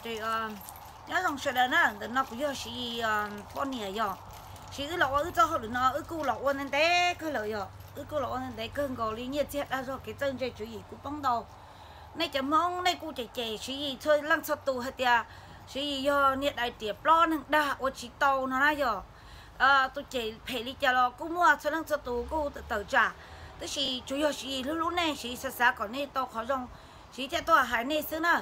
Nyob zoo sawv daws na, ntawm no kuv yog Siv Yis poj niam yog. Siv Yis wb los ua wb txoj hauj lwm no wb kuj los ua ntev ntev kawg lawm yog, wb kuj los ua ntev ntev kawg nkaus li, nyiaj txiag dag zog kev txawj ntse tswv yim kuv poob ntau. Nej cov Hmoob nej kuj cem cem Siv Yis txhua leej txhua tus hais tias Siv Yis yog niag dais riam plob neeg dag ua tsis tau no na yog. Tus cem phem li cas los kuj muaj, txhua leej txhua tus kuj tawm tsam, tab sis tsuas yog Siv Yis hlub hlub nej, Siv Yis xav xav kom nej tau qhov zoo, Siv Yis thiaj tuaj hais nej xwb na.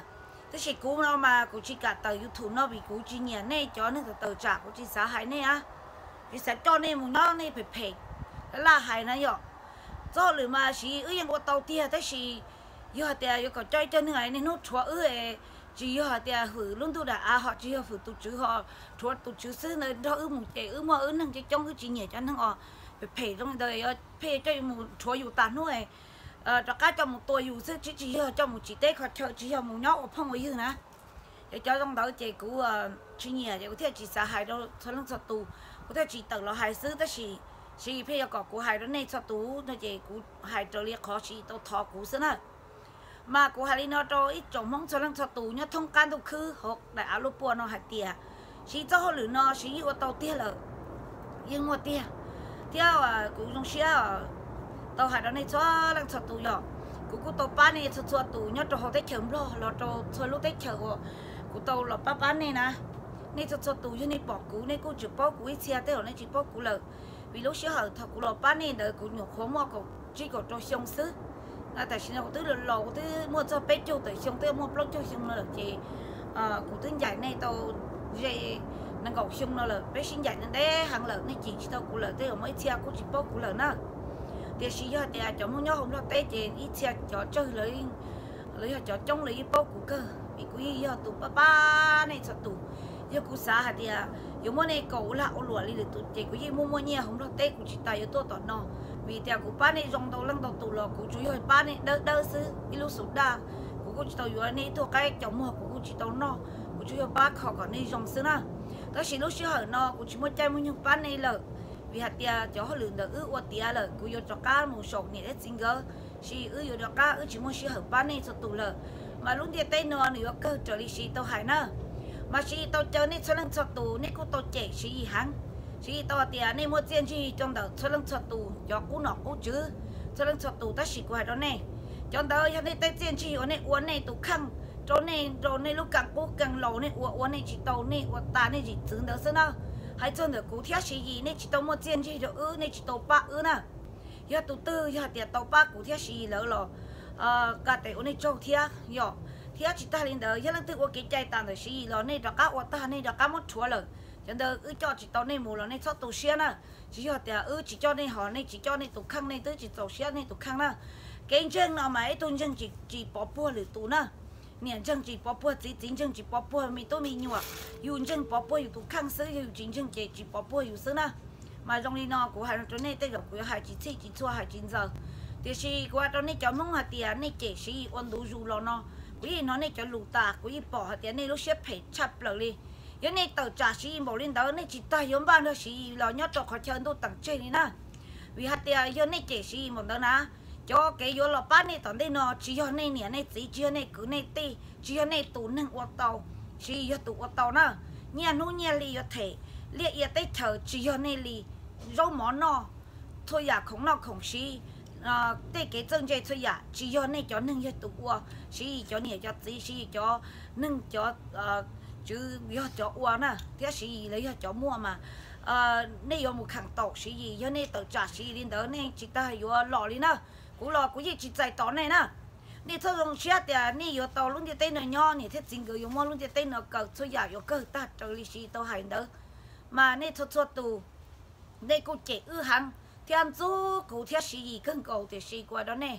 Tab sis kuv no mas kuv tsis kam tawm YouTube no vim kuv tsis nyiam nej cov neeg tawm tawm tsam, kuv tsis xav hais nej a, tsis xav coj nej mus nyob nej phem phem laj hais na yom. Txoj hauj lwm mas Siv Yis wb yeej ua tau tiag, tab sis yog hais tias yuav kom coj ib co neeg niaj hnub rhuav wb, tsis yog hais tias hwm lub ntuj dam av ho tsis yog hwm tus tswv ho rhuav tus tswv xwb ntawd nrog wb mus ces wb muaj wb neeg coob coob, wb tsis nyiam cov neeg os phem phem zoo li ntawd pheej coj yus mus rhuav yus tas hnub, rov qab coj mus tua yus xwb, tsis tsis yog coj mus tsim teb kho chaw, tsis yog mus nyob ua phooj ua ywg na. Ces cov zoo ntawd ces kuv tsis nyiam ces kuv thiaj tsis xav hais rau txhua leej txhua tus, kuv thiaj tsis tawm los hais xwb, tab sis Siv Yis pheej yuav kom kuv hais rau nej txhua tus no ces kuv hais raws li qhov Siv Yis tau thov kuv xwb na. Mas kuv hais li no rau ib tsoom Hmoob txhua leej txhua tus nyob thoob qab ntuj khwb hauv daim av luaj puas no hais tias Siv Yis txoj hauj lwm no Siv Yis yeej ua tau tiag lawm, yeej muaj tiag, thiab kuv zoo siab tau hais rau nej txhua leej txhua tus yog kuv kuj tau pab nej txhua txhua tus nyob rau hauv teb chaws Nplog los rau txhua lub teb chaws uas kuv tau los pab pab nej na. Nej txhua txhua tus yog nej pom kuv nej kuj tseem paub kuv ib txhia, tej zaum nej tsis paub kuv lawm, vim lub sij hawm thaum kuv los pab nej ntawd kuv nyuam qhuav muaj kaum tsib kaum rau xyoo xwb. Tam sim no kuv twb laus laus, kuv twb muaj txog peb caug tawm xyoo, twb muaj plaub caug xyoo no lawm ces kuv twb ncaim nej tau ze nees nkaum xyoo no lawm, peb sib ncaim ntev heev lawm, nej cim tsis tau kuv lawm, tej zaum muaj ib txhia kuj tsis paub kuv lawm na. Tiam sis yog tias cov Hmoob nyob hauv Nplog teb ces ib txhia cov tsawg lawv, lawv yog cov coob lawv yeej paub kuv kawg, vim kuv yeej yog tus pab pab nej txhua tus. Yog kuv xav hais tias yuav muab nej kaum ua lag ua luam li lwm tus ces kuv yeej muaj muaj nyiaj hauv Nplog teb, kuv tsis tas yuav tuaj tom no. Vim tias kuv pab nej zoo ntau leej ntau tus los kuv tsuas yog pab nej dawb dawb xwb, ib lub xus daj. Kuv kuj tsis tau yuav nej ib tug qaib cov muag, kuv kuj tsis tau noj, kuv tsuas yog pab kho kom nej zoo xwb na. Tab sis lub sij hawm no kuv tsis muaj caij muaj nyoog pab nej lawm, vim hais tias cov hauj lwm ntawm wb ua tiav lawm, kuv yuav rov qab mus saum niam thiab txiv nkawd, Siv Yis wb yuav rov qab, wb tsis muaj sij hawm pab nej txhua tus lawm. Mas lub ntiaj teb no nws yuav kawg raws li Siv Yis tau hais na. Mas Siv Yis tau caw nej txhua leej txhua tus, nej kuj tau cem Siv Yis heev. Siv Yis tau hais tias nej muaj txiaj ntsig rau ntawm txhua leej txhua tus cov qub nom qub tswv, txhua leej txhua tus, tab sis kuv hais rau nej, cov ntawd yog nej tej txiaj ntsig uas nej ua nej tus kheej rau nej, rau nej lub keeb qub keeb laus nej ua ua nej tsis tau, nej ua tas nej zim txwv ntawd xwb na. Hais txog ntawm kuv thiab Siv Yis, nej tsis tau muaj txiaj ntsig rau wb, nej tsis tau pab wb na. Yog tus twg yog hais tias tau pab kuv thiab Siv Yis lawm los qa tes ua nej tsaug thiab yom. Thiab tsis tag li ntawd, yog leej twg ua kev cai tas ntawm Siv Yis los nej rov qab ua tag, nej rov qab muab rhuav lawm. Cov ntawd wb coj tsis tau nej mus los nej txhob tu siab na. Tsis yog tias wb tsis coj nej, ho nej tsis coj nej tus kheej, nej twb tsis txaus siab nej tus kheej na. Kev ntseeg no mas ib tug ntseeg tsis pov puag lwm tus na. Niam ntseeg tsis pov puag txiv, txiv ntseeg tsis pov puag me tub me nyuam. Yus ntseeg pov puag yus tus kheej xwb, yog yus tsis ntseeg ces tsis pov puag yus xwb na. Mas zoo li no kuv hais rau nej tej zaum kuv yuav hais tsis txhij tsis txhua, hais tsis ntxaws, tiam sis kuv hais rau nej cov Hmoob hais tias nej cem Siv Yis ua ntu zus los no, kuv yeej hnov nej cov lus tas, kuv yeej pom hais tias nej lub siab phem tshaj plaws li. Yog nej tawm tsam Siv Yis npaum li ntawd, nej tsis tas yuav npaj nrog Siv Yis los nyob rau qhov chaw ntuj teem tseg li na. Vim hais tias yog nej cem Siv Yis npaum ntawd na, cov kev yuav los pab nej tom ntej no tsis yog nej niam nej txiv, tsis yog nej kwv nej tij, tsis yog nej tus neeg ua tau, Siv Yis yog tus ua tau na. Nyiaj hnub nyiaj hli yuav them liaj ia teb chaws tsis yog nej li. Zaub mov noj, txhua yam khoom noj khoom siv, tej kev txawj ntse txhua yam tsis yog nej cov neeg yog tus ua, Siv Yis cov niam cov txiv, Siv Yis cov neeg cov tswv yog cov ua na, thiab Siv Yis lawv yog cov muaj mas. Nej yuav mus kheem taum Siv Yis, yog nej tawm tsam Siv Yis li ntawd nej tsis tas yuav los li na. Kuv los kuv yeej tsis txais tos nej na. Nej txhob zoo siab tias nej yuav tau lub ntiaj teb no nyob, niam thiab txiv nkawd yuav muab lub ntiaj teb no kaw, txhua yam yuav kawg tag raws li Siv Yis tau hais ntawd. Mas nej txhua txhua tus, nej kuj cem wb heev thiab ntxub kuv thiab Siv Yis kawg nkaus, tiam sis kuv hais rau nej,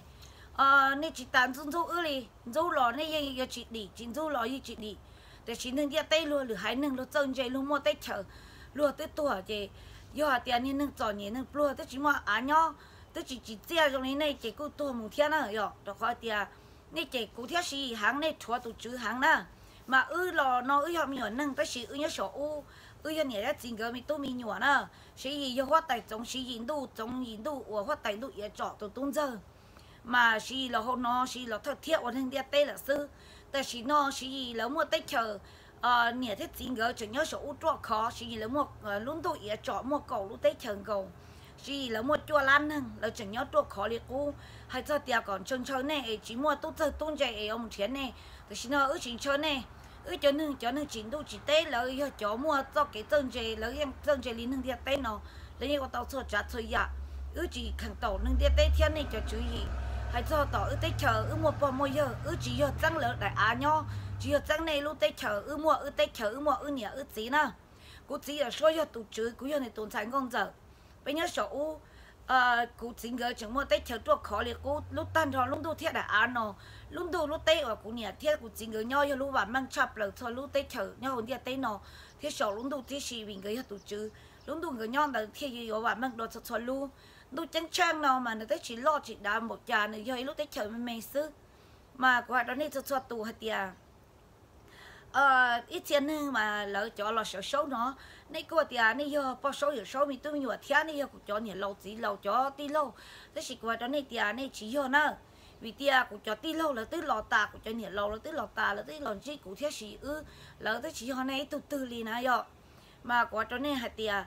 nej tsis tas ntxub ntxub wb li. Ntxub los nej yeej yuav tsis dim, tsis ntxub los yeej tsis dim. Tiam sis neeg ntiaj teb luag lwm haiv neeg luag txawj ntse luag muaj teb chaws, luag twb tuag ces yog hais tias niag neeg txom nyem neeg pluag twb tsis muaj av nyob, twb tsis tsim txiaj zoo li nej ces kuj tuag mus thiab na yom. Rau qhov tias nej cem kuv thiab Siv Yis heev, nej rhuav tus tswv heev na. Mas wb los no wb yog me nyuam neeg tab sis wb nyob saum ub, wb yog niam thiab txiv nkawd me tub me nyuam na. Siv Yis yog huab tais txoov Siv Yis ntuj, txoov Yis ntuj uas huab tais ntuj iav tsom tus tub ntxawg. Mas Siv Yis los hauv no, Siv Yis los thawj thiab ua neeg ntiaj teb lawm xwb. Tam sim no Siv Yis lawv muaj teb chaws, niam thiab txiv nkawd tseem nyob saum ub ruaj khov, Siv Yis lawv muaj lub ntuj iav tsom muaj kaum lub teb chaws nkaus, Siv Yis lawv muaj cuaj lab neeg, lawv tseem nyob ruaj khov li qub. Hais txog tias kom ntshaw ntshaw nej es tsis muaj tub txawg tub ntse es yuav mus nrhiav nej, tam sim no wb tsis ntshaw nej. Wb cov neeg, cov neeg tsim ntuj tsim teb, lawv yog cov muaj txoj kev txawj ntse, lawv yeej txawj ntse li neeg ntiaj teb no, lawv yeej ua tau txhua tsav txhua yam. Wb tsis kheev taum neeg ntiaj teb thiab nej cov tswv yim. Hais txog tom wb teb chaws, wb muaj pog muaj yawg, wb tsis yog txeeb lawv daim av nyob, tsis yog txeeb nej lub teb chaws, wb muaj wb teb chaws, wb muaj wb niam wb txiv na. Kuv txiv Yawm Suab yog tus tswv, kuv yog nws tus ntxhais nkauj ntxawm. Peb nyob saum ub, kuv txiv nkawd tseem muaj teb chaws ruaj khov li qub, lub tag nrho lub ntuj thiab daim av no. Lub ntuj lub teb uas kuv niam thiab kuv txiv nkawd nyob yog lub vam meej tshaj plaws txhua lub teb chaws nyob hauv ntiaj teb no thiab saum lub ntuj tib si, vim nkawd yog tus tswv. Lub ntuj nkawd nyob ntawd thiaj yuav vam meej dua txhua txhua lub. Ntuj ceeb tsheej no mas nws twb tsis loj tsis dav npaum cas, nws yog ib lub teb chaws me me xwb. Mas kuv hais rau nej txhua txhua tus hais tias, ib txhia neeg mas lawv cov los sawv saub no, nej kuj tias nej yog pog saub yawm saub me tub me nyuam thiab nej yog kuv cov niam laus txiv laus cov tij laug, tab sis kuv hais rau nej tias nej tsis yog na. Vim tias kuv cov tij laug lawv twb los tas, kuv cov niam laus lawv twb los tas, lawv twb los ntsib kuv thiab Siv Yis wb, lawv twb tsis yog nej ib tug twg li na yom. Mas kuv hais rau nej hais tias,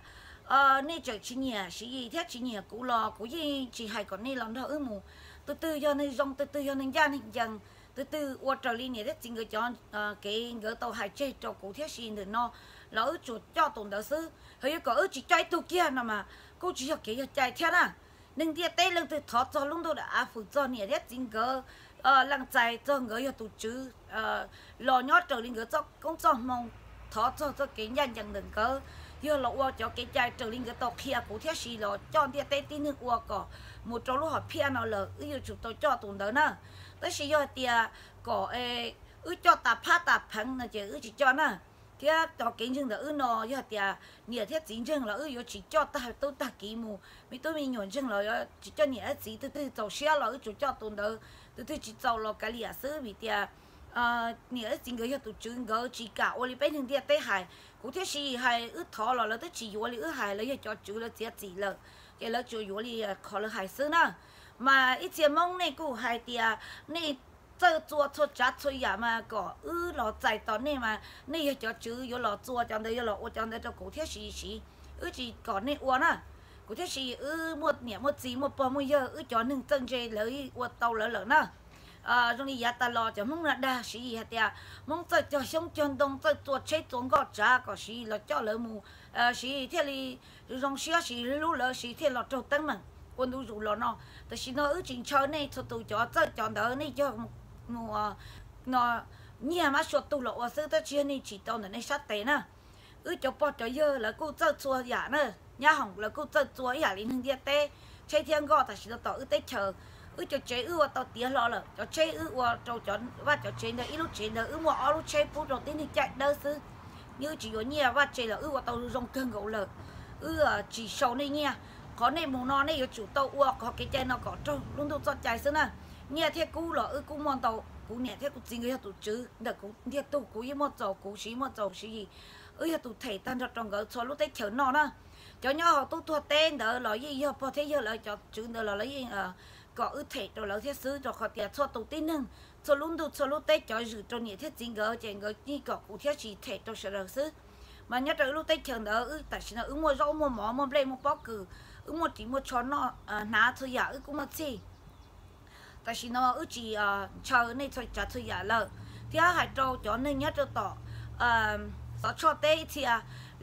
nej tseem tsis nyiam Siv Yis thiab tsis nyiam kuv los kuv yeej tsis hais kom nej los nrog wb mus. Tus twg yog neeg zoo, tus twg yog neeg ncaj neeg ncees, tus twg ua raws li niam thiab txiv nkawd cov kev nkawd tau hais tseg rau kuv thiab Siv Yis ntawm no los wb tsuas coj tus ntawd xwb. Yog yuav kom wb tsis coj ib tug kiag no mas kuj tsis yog kev yog cai thiab na. Neeg ntiaj teb leej twg thov txog lub ntuj daim av, fwm txog niam thiab txiv nkawd, lees txais txog nkawd yog tus tswv los nyob raws li nkawd txoj koob txoj hmoo, thov txog txoj kev ncaj ncees ntawm nkawd, yog los ua cov kev cai raws li nkawd tau qhia kuv thiab Siv Yis los coj ntiaj teb tib neeg ua kom mus rau lub hom phiaj no lawm wb yuav tsum tau coj tus ntawd na. Tab sis yog hais tias kom wb coj tas phab tas pheev no ces wb tsis coj na. Thiab cov kev ntseeg ntawm wb no yog hais tias niam thiab txiv ntseeg los wb yuav tsis coj tag tub tag kiv mus, me tub me nyuam ntseeg los yuav tsis coj niam thiab txiv, tus twg txaus siab los wb tsuas coj tus ntawd, tus twg tsis txaus los kav liam xwb. Vim tias niam thiab txiv nkawd yog tus tswv, nkawd tsis kam ua li peb neeg ntiaj teb hais. Kuv thiab Siv Yis hais wb thov los lawv twb tsis yuav li wb hais, lawv yog cov tswv lawv txiav txim lawm, ces lawv tsuas yuav li qhov lawv hais xwb na. Mas ib txhia Hmoob nej kuj hais tias nej txawj txua txhua tsav txhua yam mas kom wb los txais tos nej mas nej yog cov tswv yuav los txua cov ntawd, yuav los ua cov ntawd rau kuv thiab Siv Yis siv. Wb tsis kom nej ua na. Kuv thiab Siv Yis wb muaj niam muaj txiv muaj pog muaj yawg, wb cov neeg txawj ntse lawv ua tau lawv lawm na. Zoo li yav tas los cov Hmoob na dag Siv Yis hais tias Hmoob txawj cog xyoob cog ntoo, txawj txua tsheb txua nkoj tsav kom Siv Yis los coj lawv mus, Siv Yis thiaj li zoo siab, Siv Yis hlub lawv, Siv Yis thiaj los raug teeb meem ua ntu zus los no. Tam sim no wb tsis ntshaw nej txhua tus, cov txawj cov ntawd nej cog mus no, nyiag mab sua tug los ua xwb, tab sis yog nej tsim tau ntawm nej sab tes na. Wb cov pog cov yawg lawv kuj txawj txua yam na, nyab hoom lawv kuj txawj txua ib yam li neeg ntiaj teb, tsheb thiab nkoj tam sim no tom wb teb chaws. Wb cov tsev wb ua tau tiav hlo lawm, cov tsheb wb ua rau cov vaj cov tsev ntawd, ib lub tsev ntawd wb muaj ob lub tsheb pub rau tib neeg caij dawb xwb. Wb tsis yuav nyiaj vaj tsev los wb ua tau zoo kawg nkaus lawm. Wb tsis sau nej nyiaj, qhov nej mus no nej yuav tsum tau ua qhov kev cai no kom raug lub ntuj txoj cai xwb na. Nyiaj thiab kub los wb kuj muaj ntau, kuv niam thiab kuv txiv nkawd yog tus tswv ntawm kuv ntiag tug, kuv yeej muaj txaus kuv, Siv Yis muaj txaus Siv Yis, wb yog tus them tag nrho rau nkawd txhua lub teb chaws noj na. Cov nyob hauv tub tuag teb ntawd los yeej yog pog thiab yawg lawv cov tswv ntawd los lawv yeej kom wb them rau lawv thiab xwb, rau qhov tias txhua tus tib neeg, txhua lub ntuj txhua lub teb cov zwm rau niam thiab txiv nkawd ces nkawd yeej kom kuv thiab Siv Yis them rau sawv daws xwb. Mas nyob rau wb lub teb chaws ntawd wb tam sim no wb muaj zaub muaj mov muaj nplej muaj pob kws, wb muaj ris muaj tsho noj hnav txhua yam wb kuj muaj txhij. Tam sim no wb tsis ntshaw nej txhua tsav txhua yam lawm, thiab hais rau cov neeg nyob rau tom Xov Tshoj teb ib txhia,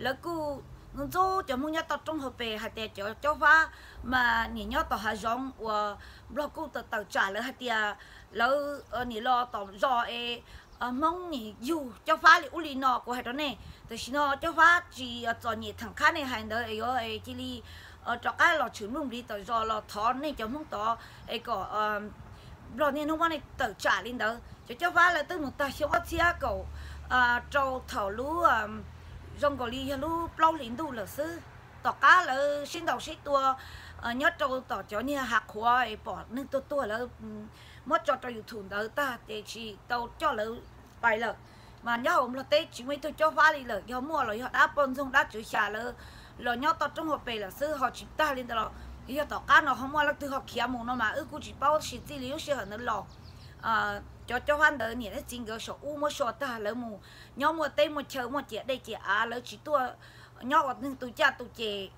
lawv kuj ntxub cov Hmoob nyob toj roob hauv pes hais tias cov Cob Fab mas niam nyob tom hav zoov uas Nplog kuj tawm tsam lawv hais tias lawv niam los tom zos es Hmoob niam yug Cob Fab li ub li no. Kuv hais rau nej, tam sim no Cob Fab tsis txom nyem theem qhab nej hais ntawd es yuav cia li rov qab los tshwm npluj npliv tom zos los thov nej cov Hmoob tod es kom Nplog niaj hnub muab nej tawm tsam li ntawd. Cov Cob Fab lawv twb mus tag xyoo ob txhiab kaum rau thaum lub zoo nkaus li yog lub plaub hlis ntuj lawm xwb. Tom qab lawv sib ntaus sib tua nyob rau tom cov niag hav qhuav es pom neeg tuag tuag lawv muab tso rau YouTube ntawd tag ces tsis tau coj lawv pais lawm. Mas nyob hauv Nplog teb tsis muaj ib tug Cob Fab li lawm, yog muaj los yog dab poj ntxoog dab tswv xya lawv los nyob toj roob hauv pes lawm xwb, ho tsis tag li ntawd los yog tom qab no ho muaj leej twg ho khiav mus no mas wb kuj tsis paub, tab sis txij li lub sij hawm ntawd los cov caub fab ntawd niam thiab txiv nkawd saum ub muab sua tag, lawv mus nyob muaj teb muaj chaw, muaj ciam dej ciam av, lawv tsis tuaj nyob ua neeg tu caj tu ces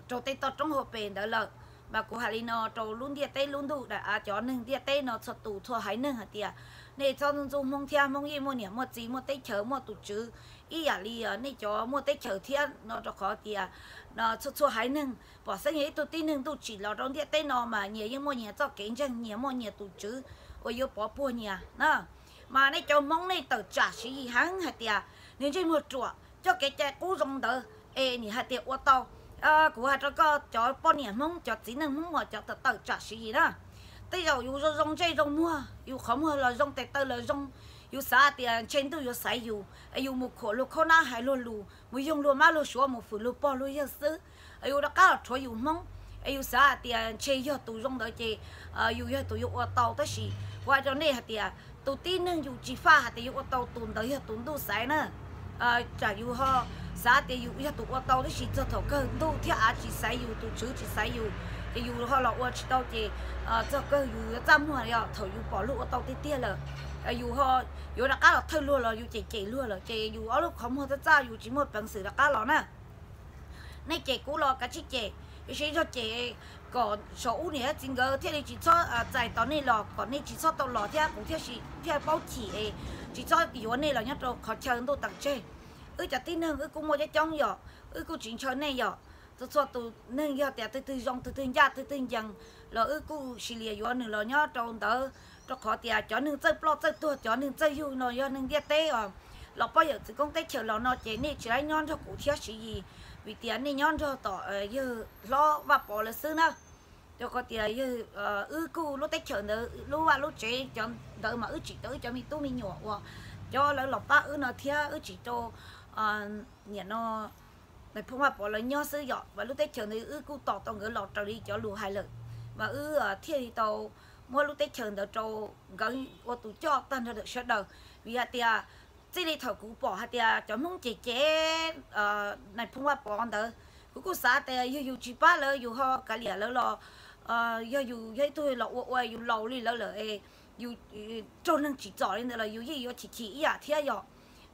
rau tej toj roob hauv pes ntawd lawm. Mas kuv hais li no rau lub ntiaj teb lub ntuj daim av, cov neeg ntiaj teb no txhua tus txhua haiv neeg hais tias nej txhob ntxub Hmoob thiab, Hmoob yeej muaj niam muaj txiv, muaj teb chaws, muaj tus tswv ib yam li nej cov muaj teb chaws thiab no, rau qhov tias txhua txhua haiv neeg pom xeeb yog ib tug tib neeg ntuj tsim los rau ntiaj teb no mas nyias yeej muaj nyias txoj kev ntseeg, nyias muaj nyias tus tswv uas yuav pov puag nyias na. Mas nej cov Hmoob nej tawm tsam Siv Yis heev hais tias nws ntsej muag ruam, coj kev cai qub zoo ntawd es nim hais tias ua tau. Kuv hais rau koj cov poj niam Hmoob, cov txiv neej Hmoob uas cov tawm tawm tsam Siv Yis na, tej zaum yus zoo zoo ntsej zoo muag, yus qhov muag los zoo, tes taw los zoo, yus xav hais tias ntshe ntuj yuav xaiv yus, yus mus khuam luag khaub nab hais luag lus, mus yoog luag mab luag suav, mus fwm luag pog luag yawg xwb, yus rov qab los rhuav yus Hmoob, es yus xav hais tias ntshe yog tus zoo ntawd ces yus yog tus yuav ua tau. Tab sis kuv hais rau nej hais tias tus tib neeg yus tsis faj hais tias yuav ua tau, tus ntawd yog tus ntuj xaiv na. Tsam yus ho xav tias yus yog tus ua tau, tab sis txog thaum kawg ntuj thiab av tsis xaiv yus, tus tswv tsis xaiv yus, ces yus ho los ua tsis tau ces txog kawg yus yuav txaj muag yog thaum yus pom luag ua tau tiag tiag lawm, yus ho yuav rov qab los thawj luag los yus cem cem luag lawm ces yus ob lub qhov muag txaj txaj, yus tsis muaj peev xwm rov qab los na. Nej cem kuv los kav tsij cem, tiam sis yog cem kom saum ub niam txiv nkawd thiaj li tsis txhob txais tos nej los, kom nej tsis txhob tau los thiab kuv thiaj paub chim es tsis txhob yuav nej los nyob rau qhov chaw ntuj teem tseg. Wb cov tib neeg wb kuj muaj coob coob yom, wb kuj tsis ntshaw nej yom. Txhua txhua tus neeg yog tias tus twg zoo, tus twg ncaj, tus twg ncees los wb kuj sis lias yuav nws los nyob rau ntawd, rau qhov tias cov neeg txawj ploj txawj tuag, cov neeg txawj yug no yog neeg ntiaj teb os. Los poj yawm txwv koob teb chaws los no ces nej tsis laib nyob nrog kuv thiab Siv Yis, vim tias nej nyob nrog tom yawg hlob Vaj Pov lawv xwb na. Rau qhov tias yawg, wb kuj lub teb chaws ntawd lub vaj lub tsev cov ntawd mas wb tsim rau wb cov me tub me nyuam uas cov lawv los pab wb no thiab, wb tsim rau niam no nais phoo Vaj Pov lawv nyob xwb yom. Mas lub teb chaws ntawd wb kuj tos tau nkawd los raws li cov lus hais lawm, mas wb thiaj li tau muab lub teb chaws ntawd rau nkawd ua tus coj tag nrho lawm sawv daws. Vim hais tias txij li thaum kuv pom hais tias cov Hmoob cem cem nais phoo Vaj Pov ntawd, kuv kuj xav tias yog yus tsis pab lawv, yus ho kav liam lawv los yog yus yog ib tug los ua ua yus laus li lawv lawm es yus raug neeg tsim txom li ntawd los yus yeej yuav chim chim ib yam thiab yom.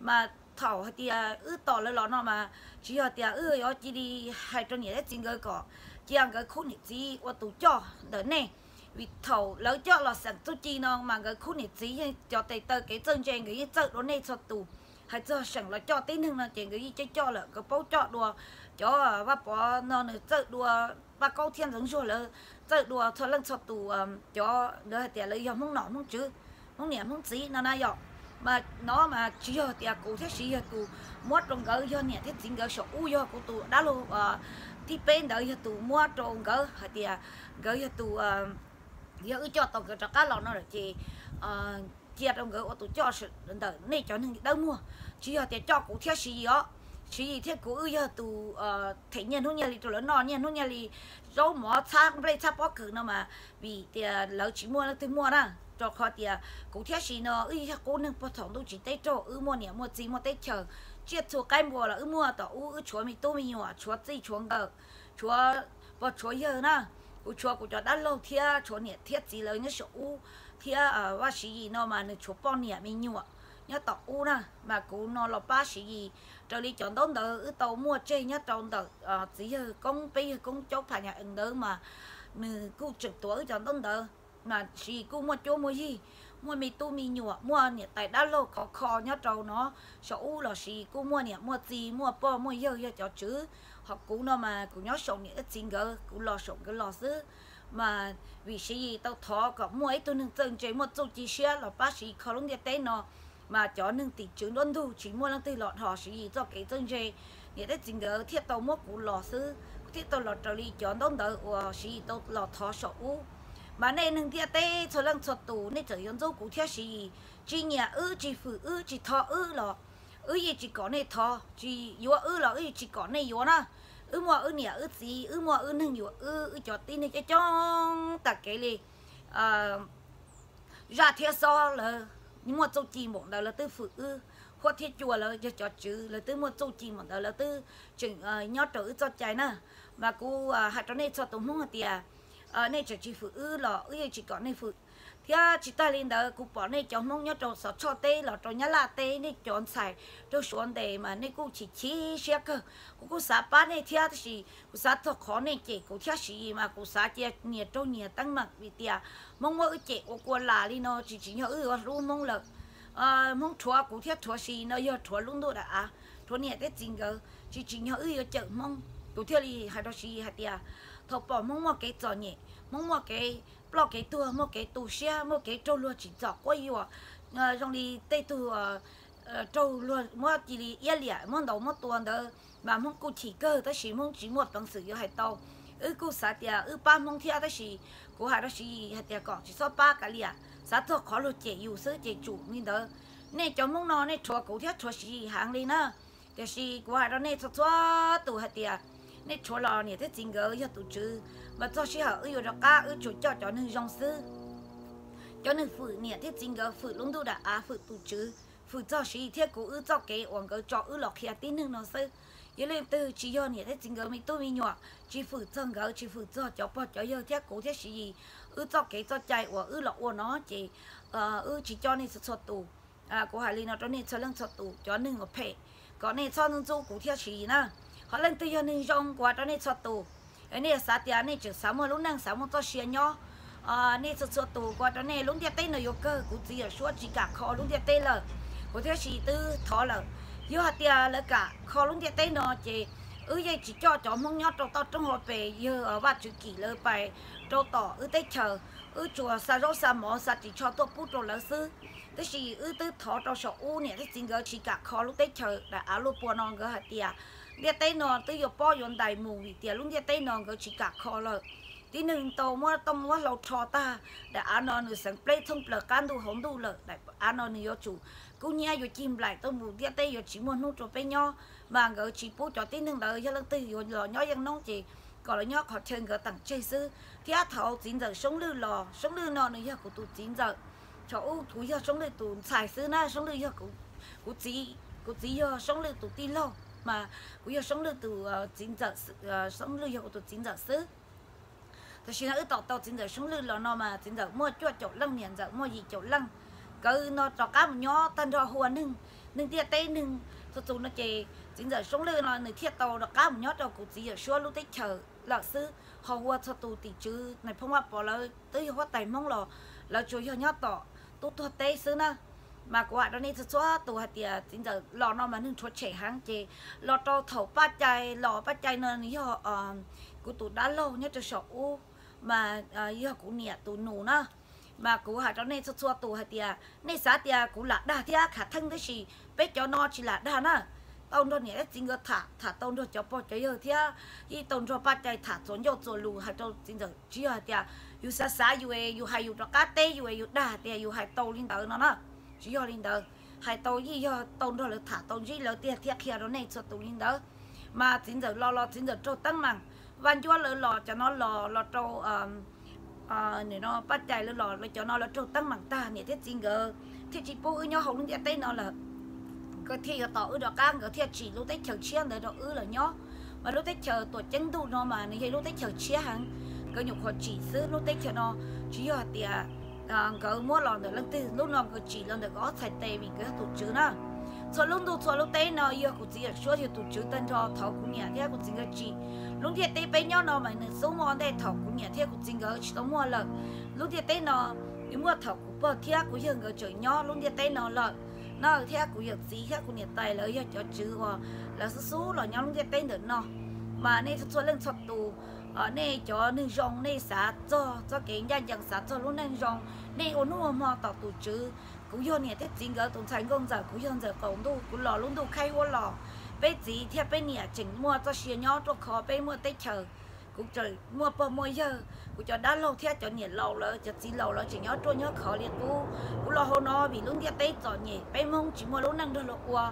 Mas thaum hais tias wb tos lawv los no mas tsis yog tias wb yuav cia li hais rau niam thiab txiv nkawd kom cia nkawd khub niam txiv ua tus coj ntawm nej. Vim thaum lawv coj los seem txuj ci no mas nkawd khub niam txiv yeej cov tes taw kev txawj ntse nkawd yeej txawj dua nej txhua tus. Hais txog seem los coj tib neeg no ces nkawd yeej coj coj lawm, nkawd paub coj dua. Cov Vaj Pov no nws txawj dua, Vaj Kaub thiab Ntxoov Zuag lawv txawj dua txhua leej txhua tus, cov ntawd hais tias lawv yog Hmoob nom Hmoob tswv, Hmoob niam Hmoob txiv no na yom. Mas no mas tsis yog tias kuv thiab Siv yog tus muab rau nkawd, yog niam thiab txiv nkawd saum ub, yog kuv tus dab laug thib peb ntawd yog tus muab rau nkawd hais tias nkawd yog tus, yog wb coj tau nkawd rov qab los no lawm ces cia rau nkawd ua tus coj ntawm nej cov neeg dawb muag. Tsis yog tias coj kuv thiab Siv Yis os. Siv Yis thiab kuv wb yog tus them nyiaj hnub nyiaj hli rau lawv noj, nyiaj hnub nyiaj hli, zaub mov txhab nplej txhab pob kws no mas vim tias lawv tsis muaj leej twg muaj na. Rau qhov tias kuv thiab Siv no wb yog qub neeg puag thaum ntuj tsis teb raug, wb muaj niam muaj txiv muaj teb chaws, tsiaj txhu qaib npua los wb muaj tom ub, wb tshuav me tub me nyuam, tshuav txij tshuav nkawm, tshuav pog tshuav yawg na. Kuv tshuav kuv cov dab laug thiab tshuav niam thiab txiv lawv nyob saum ub, thiab Vaj Siv Yis no mas nws tshuav poj niam me nyuam nyob tom ub na. Mas kuv no los pab Siv Yis raws li cov ntaub ntawv wb tau muaj tseg nyob rau ntawm txiv yawg koob peb yawg koob caub pham nyam ees ntawd mas nws kuj tseem tuav wb cov ntaub ntawv. Mas Siv Yis kuj muaj cuab muaj yig, muaj me tub me nyuam, muaj niam tais dab laug khov kho nyob rau no saum ub los Siv Yis kuj muaj niam muaj txiv muaj pog muaj yawg yog cov tswv. Ho kuv no mas kuv nyob saum niam thiab txiv nkawd, kuv los saum nkawd los xwb. Mas vim Siv Yis tau thov kom muaj ib tug neeg txawj ntse muaj txuj ci siab los pab Siv Yis kho lub ntiaj teb no, mas cov neeg tim tswv nruab ntug tsis muaj leej twg los dhos Siv Yis txoj kev txawj ntse. Niam thiab txiv nkawd thiaj tau muab kuv los xwb, kuv thiaj tau los raws li cov ntaub ntawv uas Siv Yis tau los thov saum ub. Mas nej neeg ntiaj teb txhua leej txhua tus nej txawm yuav ntxub kuv thiab Siv Yis, tsis nyiam wb, tsis fwm wb, tsis thov wb los wb yeej tsis kom nej thov, tsis yuav wb los wb yeej tsis kom nej yuav na. Wb muaj wb niam wb txiv, wb muaj wb neeg yuav wb, wb cov tib neeg coob coob tas kev li. Zaj thiab Xob lawv muaj txuj ci npaum ntawd lawv twb fwm wb, Huab thiab Cua lawv yog cov tswv lawv twb muaj txuj ci npaum ntawd lawv twb tseem nyob rau wb txoj cai na. Mas kuv hais rau nej txhua tus Hmoob hais tias nej tseem tsis fwm wb los wb yeej tsis kom nej fwm, Thiab tsis tag li ntawd, kuv pom nej cov Hmoob nyob rau Xov Tshoj teb los rau Nyab Laj teb, nej cov ntxhais raug suav ntes mas nej kuj chim chim siab kawg. Kuv kuj xav pab nej thiab, tab sis kuv xav txog qhov nej cem kuv thiab Siv Yis mas kuv xav cia nyias raug nyias teeb meem, vim tias Hmoob muab wb cem ua kua las li no tsis tsim nyog wb yuav hlub Hmoob lawm. Hmoob rhuav kuv thiab rhuav Siv Yis no yog rhuav lub ntuj daim av, rhuav niam thiab txiv nkawd, tsis tsim nyog wb yuav cawm Hmoob. Kuv thiaj li hais rau Siv Yis hais tias, thaum pom Hmoob muaj kev txom nyem, Hmoob muaj kev ploj kev tuag, muaj kev tu siab, muaj kev raug luag tsim txom quab yuam, zoo li tej tug raug luag muab cia li iab liam muab ntaus muab tua ntawd, mas Hmoob kuj chim kawg, tab sis Hmoob tsis muaj peev xwm yuav hais tau. Wb kuj xav tias wb pab Hmoob thiab, tab sis kuv hais rau Siv Yis hais tias kom tsis txhob pab kav liam, xav txog qhov luag cem yus xwb ces tsum li ntawd. Nej cov Hmoob no nej rhuav kuv thiab rhuav Siv Yis heev li na. Tiam sis kuv hais rau nej txhua txhua tus hais tias, nej rhuav los niam thiab txiv nkawd yog tus tswv, mas txog sij hawm wb yuav rov qab wb tsuas coj cov neeg zoo xwb. Cov neeg fwm niam thiab txiv nkawd, fwm lub ntuj daim av, fwm tus tswv, fwm txog Siv Yis thiab kuv wb txoj kev uas nkawd tso wb los qhia tib neeg no xwb. Yog leej twg tsis yog niam thiab txiv nkawd me tub me nyuam, tsis fwm txog nkawd, tsis fwm txog cov pog cov yawg thiab kuv thiab Siv Yis wb txoj kev txoj cai uas wb los ua no ces wb tsis coj nej txhua txhua tus. Kuv hais li no rau nej txhua leej txhua tus, cov neeg uas phem, kom nej txhob ntxub kuv thiab Siv Yis na. Ho leej twg yog neeg zoo, kuv hais rau nej txhua tus, nej xav tias nej tseem xav muaj lub neej, xav muaj txoj sia nyob, nej txhua txhua tus, kuv hais rau nej, lub ntiaj teb no yuav kawg, kuv txiv yawm suab tsis kam kho lub ntiaj teb lawm. Kuv thiab Siv Yis twb thov lawm, yog hais tias lawv kam kho lub ntiaj teb no ces wb yeej tsis coj cov Hmoob nyob rau toj roob hauv pes, yawg Vaj Tswv Kim lawv pais rau tom wb teb chaws, wb tsuas xa zaub xa mov xa ris tsho tuaj pub rau lawv xwb. Tab sis wb twb thov rau saum ub, niam thiab txiv nkawd tsis kam kho lub teb chaws daim av luaj pua no, nkawd hais tias ntiaj teb no twb yuav pob yuav ntais mus vim tias lub ntiaj teb no nkawd tsis kam kho lawm. Tib neeg tau muab tooj muab hlau rho tag, daim av no nws xeev pleb txhooj plaws qab ntuj hauv ntuj lawm, daim av no nws yuav tsum kub hnyiab yuav cig nplaim tuaj mus, ntiaj teb yuav tsis muaj hnub rau peb nyob. Mas nkawd tsis pub cov tib neeg ntawd, yog leej twg yuav los nyob yeej noob ces kom lawv nyob qhov chaw nkawd teem tseg xwb. Thiab thaum txiv ntxawm Soob Lwj los, Soob Lwj no nws yog kuv tus txiv ntxawm, thaum ub kuv yog Soob Lwj tus ntxhais xwb na, Soob Lwj yog kuv txiv, kuv txiv yog Soob Lwj tus tij laug, mas kuv yog Soob Lwj tus txiv ntxawm, Soob Lwj yog kuv tus txiv ntxawm xwb. Tam sim no wb tom tau txiv ntxawm Soob Lwj los no mas txiv ntxawm muaj cuaj caum leej, niam ntxawm muaj yim caum leej. Nkawd no rov qab mus nyob tag nrho hu ua neeg, neeg ntiaj teb neeg txhua tus no ces txiv ntxawm Soob Lwj no nws thiaj tau rov qab mus nyob rau kuv txiv yawm suab lub teb chaws lawm xwb. Ho hu ua txhua tus tim tswv Nais Phoo Vaj Pov lawv twb yog huab tais Hmoob los lawv tsuas yog nyob tom tub tuag teb xwb na. Mas kuv hais rau nej txhua txhua tus hais tias txiv ntxawm los no mas neeg rhuav tshem heev ces los rau thaum Paj Cai los, Paj Cai no nws yog kuv tus dab laug nyob rau saum ub, mas yog kuv niam tus nus na. Mas kuv hais rau nej txhua txhua tus hais tias nej xav tias kuv lam dag thiab khav theej, tab sis peb cov no tsis lam dag na. Tau nrog niam thiab txiv nkawd tham, tham tau nrog cov pog cov yawg thiab yeej tau nrog Paj Cai tham txuas ncauj txuas lus hais rau txiv ntxawm. Tsis yog hais tias yus xav xav yus es yus hais yus rov qab teb yus es yus dag hais tias yus hais tau li ntawd no na. Tsis yog li ntawd, hais tau yeej yog tau nrog lawv tham tau ntsib lawv tiag thiab qhia rau nej txhua tus li ntawd. Mas txiv ntxawm los los txiv ntxawm raug teeb meem, Vaj Ncuab lawv los cov no los los rau Paj Cai lawv los lawv cov no lawv raug teeb meem tag, niam thiab txiv nkawd thiaj tsis pub wb nyob hauv lub ntiaj teb no lawm. Nkawd thiaj yuav tos wb rov qab, nkawd thiaj tsim lub teb chaws tshiab ntawd rau wb los nyob. Mas lub teb chaws tuam ceeb ntuj no mas nws yog lub teb chaws tshiab heev, nkawd nyuam qhuav tsim xwb. Lub teb chaws no tsis yog hais tias nkawd muab los ntawm leej twg, lub no nkawd tsim los ntawm nkawd ob txhais tes vim nkawd yog tus tswv na. Txhua lub ntuj txhua lub teb no yog kuv txiv yawm suab yog tus tswv tag nrho. Thaum kuv niam thiab kuv txiv nkawd tsim, lub ntiaj teb peb nyob no mas nws xub muaj ua ntej thaum kuv niam thiab kuv txiv nkawd tsis tau muaj lawm. Lub ntiaj teb no nws muaj thaum kuv pog thiab kuv yawg nkawd tseem nyob lub ntiaj teb no lawm na, thiab kuv yawm txiv thiab kuv niam tais lawv yog cov tswv uas lawv xub xub los nyob lub ntiaj teb ntawm no. Mas nej txhua txhua leej txhua tus, nej cov neeg zoo nej xav txog txoj kev ncaj ncees, xav txog lub neej zoo, nej ua hnub ua hmo tos tus tswv. Kuv yog niam thiab txiv nkawd tus ntxhais nkauj ntxawm, kuv yog ntxawm qaum ntuj, kuv los lub ntuj khaib huab los. Peb txiv thiab peb niam tseem muaj txoj sia nyob ruaj khov, peb muaj teb chaws. Kuv tseem muaj pog muaj yawg, kuv cov dab laug thiab cov niam laus lawv, cov txiv laus lawv tseem nyob ruaj nyob khov li qub. Kuv los hauv no vim lub ntiaj teb txom nyem, peb Hmoob tsis muaj lub neej nrog luag ua.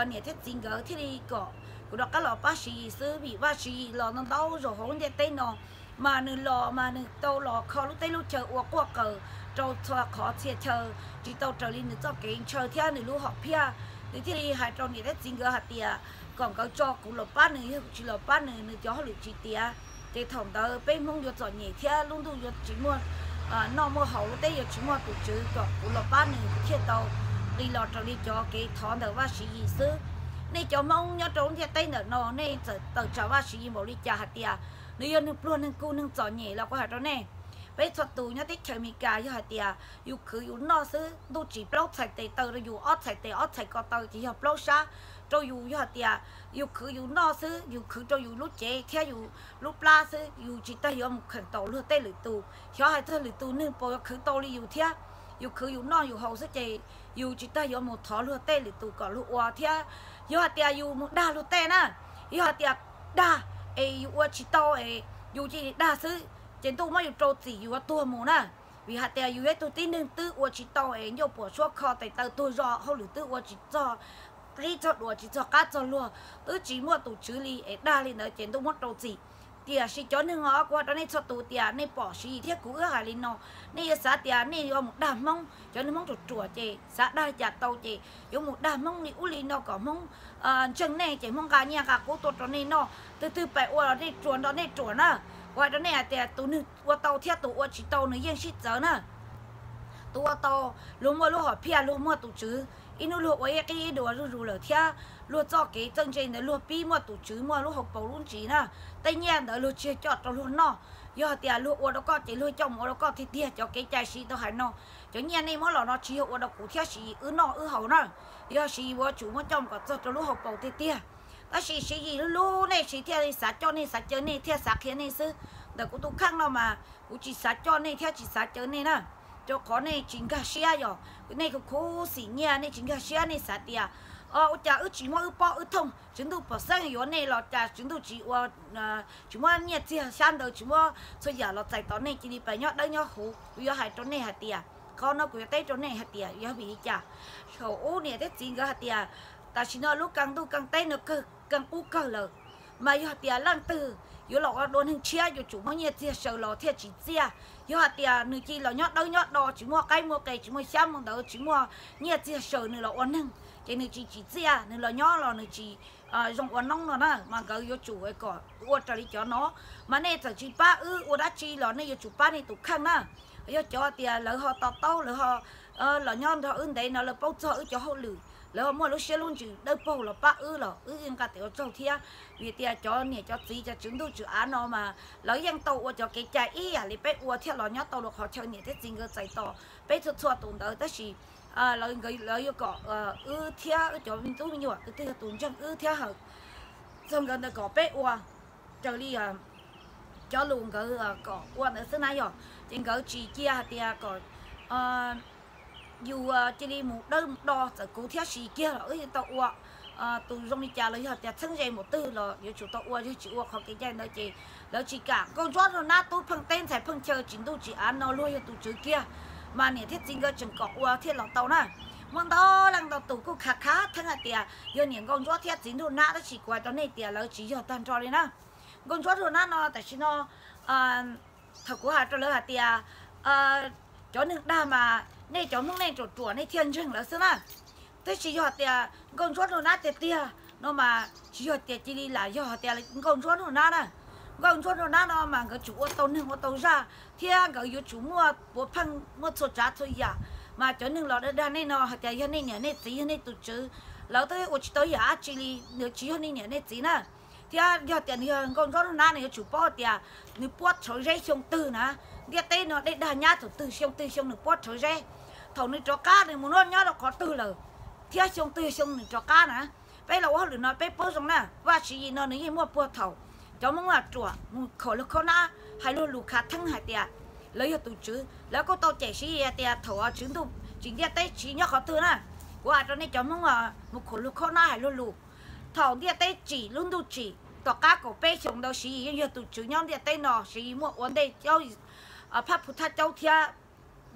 Niam thiab txiv nkawd thiaj li kom kuv rov qab los pab Siv Yis xwb, vim Vaj Siv Yis los ntau ntau zaus hauv lub ntiaj teb no, mas nws los mas nws tau los kho lub teb lub chaw ua quaj qaws rau txhua qhov txhia chaw, tsis tau raws li nws txoj kev ntshaw thiab nws lub hom phiaj. Nws thiaj li hais rau niam thiab txiv nkawd hais tias kom nkawd tso kuv los pab nws, yog kuv tsis los pab nws, nws cov hauj lwm tsis tiav, ces thaum ntawd peb Hmoob yuav txom nyem thiab lub ntuj yuav tsis muaj noj muaj haus, lub teb yuav tsis muaj tus tswv kom kuv los pab nws thiaj tau nqis los raws li cov kev thov ntawm Vaj Siv Yis xwb. Nej cov Hmoob nyob rau lub ntiaj teb ntawm no, nej txawm tawm tsam Vaj Siv Yis npaum li cas hais tias nws yog neeg pluag neeg kug neeg txom nyem los kuv hais rau nej, peb txhua tus nyob teb chaws Amelikas yog hais tias yus khwv yus noj xwb, ntuj tsim plaub txhais tes taw rau yus, ob txhais tes ob txhais ko taw ces yog plaub sab rau yus. Yog hais tias yus khwv yus noj xwb, yus khwv rau yus lub cev thiab yus lub plab xwb, yus tsis tas yuav mus kheem taus luag tej lwm tus. Xyov hais txog lwm tus neeg puas yuav khwv tau li yus thiab. Yus khwv yus noj yus haus xwb ces yus tsis tas yuav mus thov luag tej lwm tus kom luag ua thiab. Yog hais tias yus mus dag luag tej na, yog hais tias dag es yus ua tsis tau es yus cia li dag xwb, ces ntuj muab yus rau txim yus yuav tuag mus na. Vim hais tias yus yog ib tug tib neeg twb ua tsis tau es ncauj puam suab kho tes taw tuag zog, hauj lwm twb ua tsis txog qib txog duav, tsis txog qab txog luag, twb tsis muaj tus tswv li es dag li ntawd ces ntuj muab rau txim. Tiam sis cov neeg os, kuv hais rau nej txhua tus tias nej pom Siv Yis thiab kuv wb hais li no, nej yuav xav tias nej yuav mus dag Hmoob. Cov neeg Hmoob ruam ruam ces xav dag li cas tau ces yuav mus dag Hmoob li ub li no kom Hmoob ntseeg nej ces Hmoob nqa nyiaj nqa kub tuaj rau nej noj, twg twg pais ua los nej ruam nrog nej ruam na. Kuv hais rau nej hais tias tus neeg ua tau thiab tus ua tsis tau nws yeej sib txawv na. Tus ua tau luag muaj lub hom phiaj, luag muaj tus tswv, ib hnub luag ua ib qib ib dua zuj zus lawm thiab luag txoj kev txawj ntse ntawd luag pib muaj tus tswv muaj lub hauv paus lub ntsis na. Tej nyiaj ntawd luag tsis yog coj rau luag noj, yog hais tias luag ua rau koj ces luag coj mus ua rau koj tiag tiag. Cov kev cai Siv Yis tau hais no, cov nyiaj nej muab los no tsis yog ua rau kuv thiab Siv Yis wb noj wb haus na, yog Siv Yis yuav tsum muab coj mus kom txog rau lub hauv paus tiag tiag. Tab sis Siv Yis hlub hlub nej, Siv Yis thiaj li xav coj nej, xav caw nej thiab xav qhia nej xwb. Ntawm kuv tus kheej no mas kuv tsis xav coj nej thiab tsis xav caw nej na, rau qhov nej tsis nkag siab, yog nej khuv khuv xim nyiaj, nej tsis nkag siab, nej xav tias, o, ua cas wb tsis muab wb pob wb thooj, Tswv Ntuj pom xeeb yuav nej los cas Tswv Ntuj tsis ua, tsis muab nyiaj txiag xyab ntawv, tsis muab txhua yam los txais tos nej, cia li pais nyob dawb nyob huv. Kuv yuav hais rau nej hais tias, qhov no kuv yuav teb rau nej hais tias yog vim li cas. Thaum ub niam thiab txiv nkawd hais tias tam sim no lub kee ntuj kee teb no kawg, kee qub kawg lawm, mas yog hais tias leej twg yuav los ua dua neeg tshiab yuav tsum muaj nyiaj txiag saws los thiaj tsim txiaj. Yog hais tias nws cia li los nyob dawb nyob do, tsis muaj qaib muaj qe, tsis muaj xyab muaj ntawv, tsis muaj nyiaj txiag saws nws los ua neeg, ces nws tsis tsim txiaj, nws los nyob los nws tsis zoo ua noob no na. Mas nkawd yuav tsum kom ua raws li cov no. Mas nej txawm tsis pab wb ua dab tsi los nej yuav tsum pab nej tus kheej na. Yog cov tias lawv ho to taub, lawv ho los nyob nrog wb ntev no, lawv paub txog wb cov hauj lwm, lawv ho muaj lub siab lub ntsws dawb paug los pab wb los wb yeej nqa tes ua tsaug thiab. Vim tias cov niam cov txiv, cov tswv ntuj tswv av no mas lawv yeej tau ua cov kev cai ib yam li peb ua thiaj los nyob tau rau qhov chaw niam thiab txiv nkawd txais tos peb txhua txhua tus ntawd. Tab sis lawv yuav kom wb thiab wb cov me tub me nyuam tus twg yog tus ntseeg wb thiab hawm txog nkawd ntawd kom peb ua raws li cov lus nkawd kom ua ntawd xwb na yog. Ces nkawd tsis cia hais tias kom yus cia li mus dawb mus do. Txawm kuv thiab Siv Yis kiag los wb yeej tau ua, tus zoo li cas los yog tias txheeb ze mus twg los yuav tsum tau ua, yog tsis ua qhov kev cai ntawd ces lawv tsis kam. Nkauj Ntsuab Nraug Nab, tub pheej teb ntxhais pheej chaw, Tswv Ntuj tsis av no luag yog tus tswv kiag, mas niam thiab txiv nkawd tseem kom ua thiaj los tau na. Muaj ntau leej ntau tus kuj khav khav theeb hais tias yog niam Nkauj Ntsuab thiab txiv Nraug Nab, tab sis kuv hais rau nej tias lawv tsis yog tag nrho li na. Nkauj Ntsuab Nraug Nab no tam sim no thaum kuv hais rau lawv hais tias cov neeg dag mas nej cov Hmoob nej ruam ruam nej thiaj ntseeg lawv xwb na. Tab sis yog tias Nkauj Ntsuab Nraug Nab tiag tiag no mas tsis yog tias cia li lam yog tias Nkauj Ntsuab Nraug Nab na. Nkauj Ntsuab Nraug Nab no mas nkawd tsum ua tau neeg ua tau zaj thiab nkawd yuav tsum muaj puav pheej muaj txhua tsav txhua yam. Mas cov neeg los dag dag nej no hais tias yog nej niam nej txiv yog nej tus tswv, lawv twb ua tsis tau yam dab tsi li, nws tsis yog nej niam nej txiv na. Thiab yog tias nws yog Nkauj Ntsuab Nraug Nab nws yuav tsum paub tias nws puab rhawv zeb xyoo twg na. Ntiaj teb no dej dag nyab thaum twg xyoo twg xyoo nws puab rhawv zeb. Thaum nws rov qab nws mus nyob rau qhov twg lawm, thiab xyoo twg xyoo nws rov qab na. Peb los ua hauj lwm no peb paub zoo na, Vaj Siv Yis no nws yeej muaj puag thaum cov Hmoob ruam mus khaum luag khaub hnab hais luag lus khav theeb hais tias lawv yog tus tswv. Lawv kuj tau cem Siv Yis hais tias thaum Tswv Ntuj tsim ntiaj teb Siv Yis nyob qhov twg na. Kuv hais rau nej cov Hmoob mus khaum luag khaub hnab hais luag lus, thaum ntiaj teb tsim lub ntuj tsim tom qab kaum peb xyoos ntawd Siv Yis yeej yog tus tswv nyob ntiaj teb no, Siv Yis muaj ua ntej caub, phab phu thab caub thiab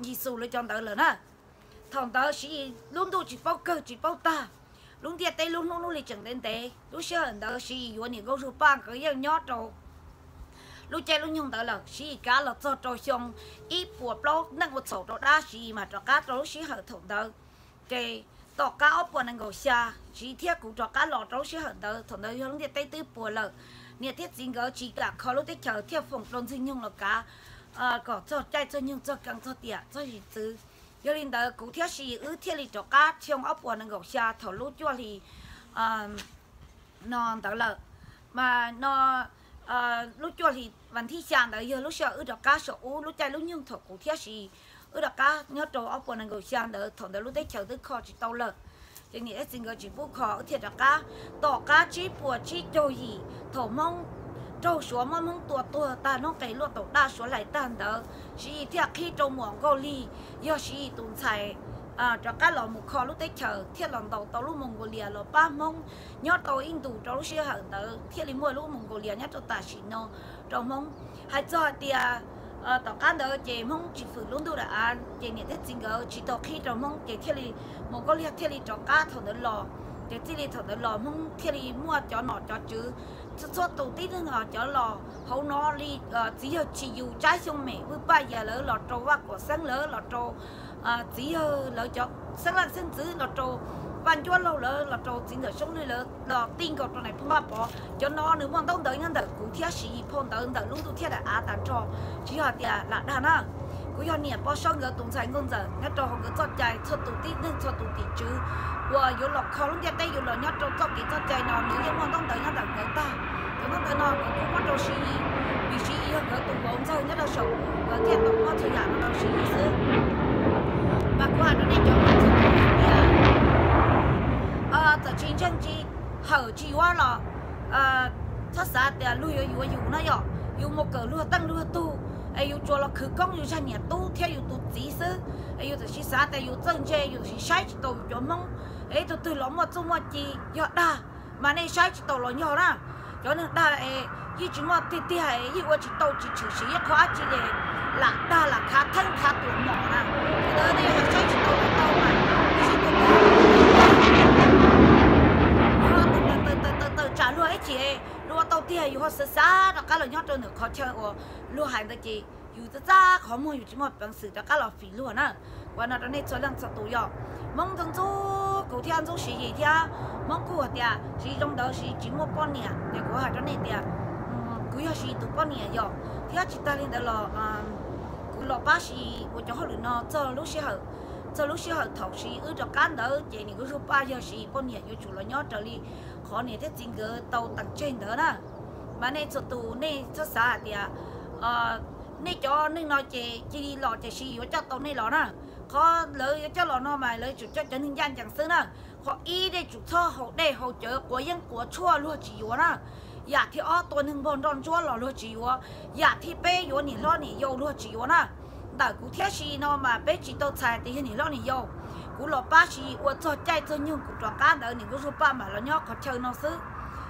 Yexus lawv cov ntawd lawm na. Thaum ntawd Siv Yis lub ntuj tsis paub kawg tsis paub tag, lub ntiaj teb lub hnub hnub li tseem ntev ntev. Lub sij hawm ntawd Siv Yis yuav niam Nkauj Zuag Paj nkawd yeej nyob rau lub caij lub nyoog ntawd lawm. Siv Yis kav los txog rau xyoo ib puas plaub neej ua txhaum rau dab, Siv Yis mas rov qab rau lub sij hawm thaum ntawd. Ces tom qab ob puas nees nkaum xya, Siv Yis thiab kuv rov qab los rau lub sij hawm ntawd. Thaum ntawd yog lub ntiaj teb twb puas lawm, niam thiab txiv nkawd tsis kam kho lub teb chaws thiaj foom rau Ntxwg Nyoog los kav kom txog caij txog nyoog txog kees txog tiam txog yim txwv. Yog li ntawd kuv thiab Siv Yis wb thiaj li rov qab xyoo ob puas nees nkaum xya thaum lub cuaj hli no ntawd lawm. Mas no lub cuaj hli vas thib xya ntawd yog lub sij hawm wb rov qab saum ub lub caij lub nyoog thaum kuv thiab Siv Yis wb rov qab nyob rau ob puas nees nkaum xya ntawd, thaum ntawd lub teb chaws twb kho tsis tau lawm. Ces niam thiab txiv nkawd tsis pub kho wb thiaj rov qab. Tom qab tsib puas tsib caug yim thaum Hmoob raug Suav muab Hmoob tua tuag tag noob qes luaj taum daj Suav hlais tag ntawd, Siv Yis thiaj qhib rau Muam Nkauj Lig, yog Siv Yis tus ntxhais rov qab los mus kho lub teb chaws thiaj los ntaus tau lub Mongolia los pab Hmoob nyob tau ib ntus rau lub sij hawm ntawd thiaj li muaj lub Mongolia nyob rau tam sim no rau Hmoob. Hais txog hais tias tom qab ntawd ces Hmoob tsis fwm lub ntuj dam av ces niam thiab txiv nkawd tsis tau qhib rau Hmoob ces thiaj li Muam Nkauj Lig thiaj li rov qab thaum ntawd los. Ces txij li thaum ntawd los Hmoob thiaj li muaj cov nom cov tswv, txhua tus tib neeg cov los hauv no li txiv yawg Tsis Yus Tsab Xyooj Mem Vwj Paj Yias lawv los rau Vaj Kuam Xeeb lawv los rau txiv yawg lawv cov xeeb leej xeeb ntxwv los rau Vaj Ncuab Laug lawv los rau txiv ntxawm Soob Lwj lawv los tij nkaus rau Nais Phoo Vaj Pov. Cov no nws muaj ntaub ntawv nyob ntawm kuv thiab Siv Yis phau ntawv ntawm lub ntuj thiab daim av tag nrho, tsis yog hais tias lam dag na. Kuv yog niam Pov Saub nkawd tus ntxhais nkauj ntxawm nyob rau hauv nkawd txoj cai, txhua tus tib neeg txhua tus tim tswv uas yuav los kho lub ntiaj teb yuav los nyob rau txoj kev txoj cai no nws yeej muaj ntaub ntawv nyob ntawm nkawd tag. Cov ntaub ntawv no nkawd kuj muab rau Siv Yis, vim Siv Yis yog nkawd tus vauv ntxawg nyob rau saum nkawd thiaj tau muab txhua yam no rau Siv Yis xwb. Mas kuv hais rau nej cov hais tias txawm tsis ntseeg tsis hawm tsis yuav los txhob xav tias luag yuav yuav yus no yom, yus mus kawm luag teej luag tug es yus tsuas los khwv koob yus zaj niam tub thiab yus tus txiv xwb, es yus tam sim xav tias yus txawj ntse yus tam sim saib tsis taus yus cov Hmoob, es ib tug twg los muaj txuj muaj ci yog dag, mas nej saib tsis taus los yog na. Cov neeg dag es yeej tsis muaj tiag tiag es yeej ua tsis tau tsis tshwm sim ib qho dab tsi li, lam dag lam khav theeb khav tuam mom na. Ntawd nej yog saib tsis taus los tau mas, tab sis tus twg tawm tsam luag ib chim luag ua tau tiag yus ho xav xav rov qab los nyob rau ntawm qhov chaw uas luag hais ntawd ces yus txaj txaj qhov muag yus tsis muaj peev xwm rov qab los fim luag na. Kuv hais no rau nej txhua leej txhua tus yom, Hmoob ntxub ntxub kuv thiab ntxub Siv Yis thiab Hmoob kuj hais tias Siv Yis zoo ntawd Siv Yis tsis muaj poj niam, ces kuv hais rau nej tias kuv yog Siv Yis tus poj niam yom, thiab tsis tag li ntawd los kuv los pab Siv Yis ua cov hauj lwm no txog lub sij hawm, txog lub sij hawm thaum Siv Yis wb rov qab ntawd ces nim kuv zug paj yog Siv Yis poj niam yuav tsum los nyob raws li qhov niam thiab txiv nkawd tau teem tseg ntawd na. Mas nej txhua tus nej txhob xav hais tias nej cov neeg no ces cia li los ces Siv Yis yuav coj tau nej los na. Qhov lawv yuav coj los no mas lawv tsum coj cov neeg ncaj ncees xwb na. Qhov ib, nej tsum txhob haus dej haus cawv quav yeeb quav tshuaj luag tsis yuav na. Yam thib ob, tua neeg npog nroj ntsuab los luag tsis yuav. Yam thib peb, yuav niam hlob niam yau luag tsis yuav na. Ntawm kuv thiab Siv Yis no mas peb tsis tau txhais tias yog niam hlob niam yau. Kuv los pab Siv Yis ua txog caij txog nyoog kuv rov qab ntawd nim kuv zug paj mam los nyob qhov chaw no xwb.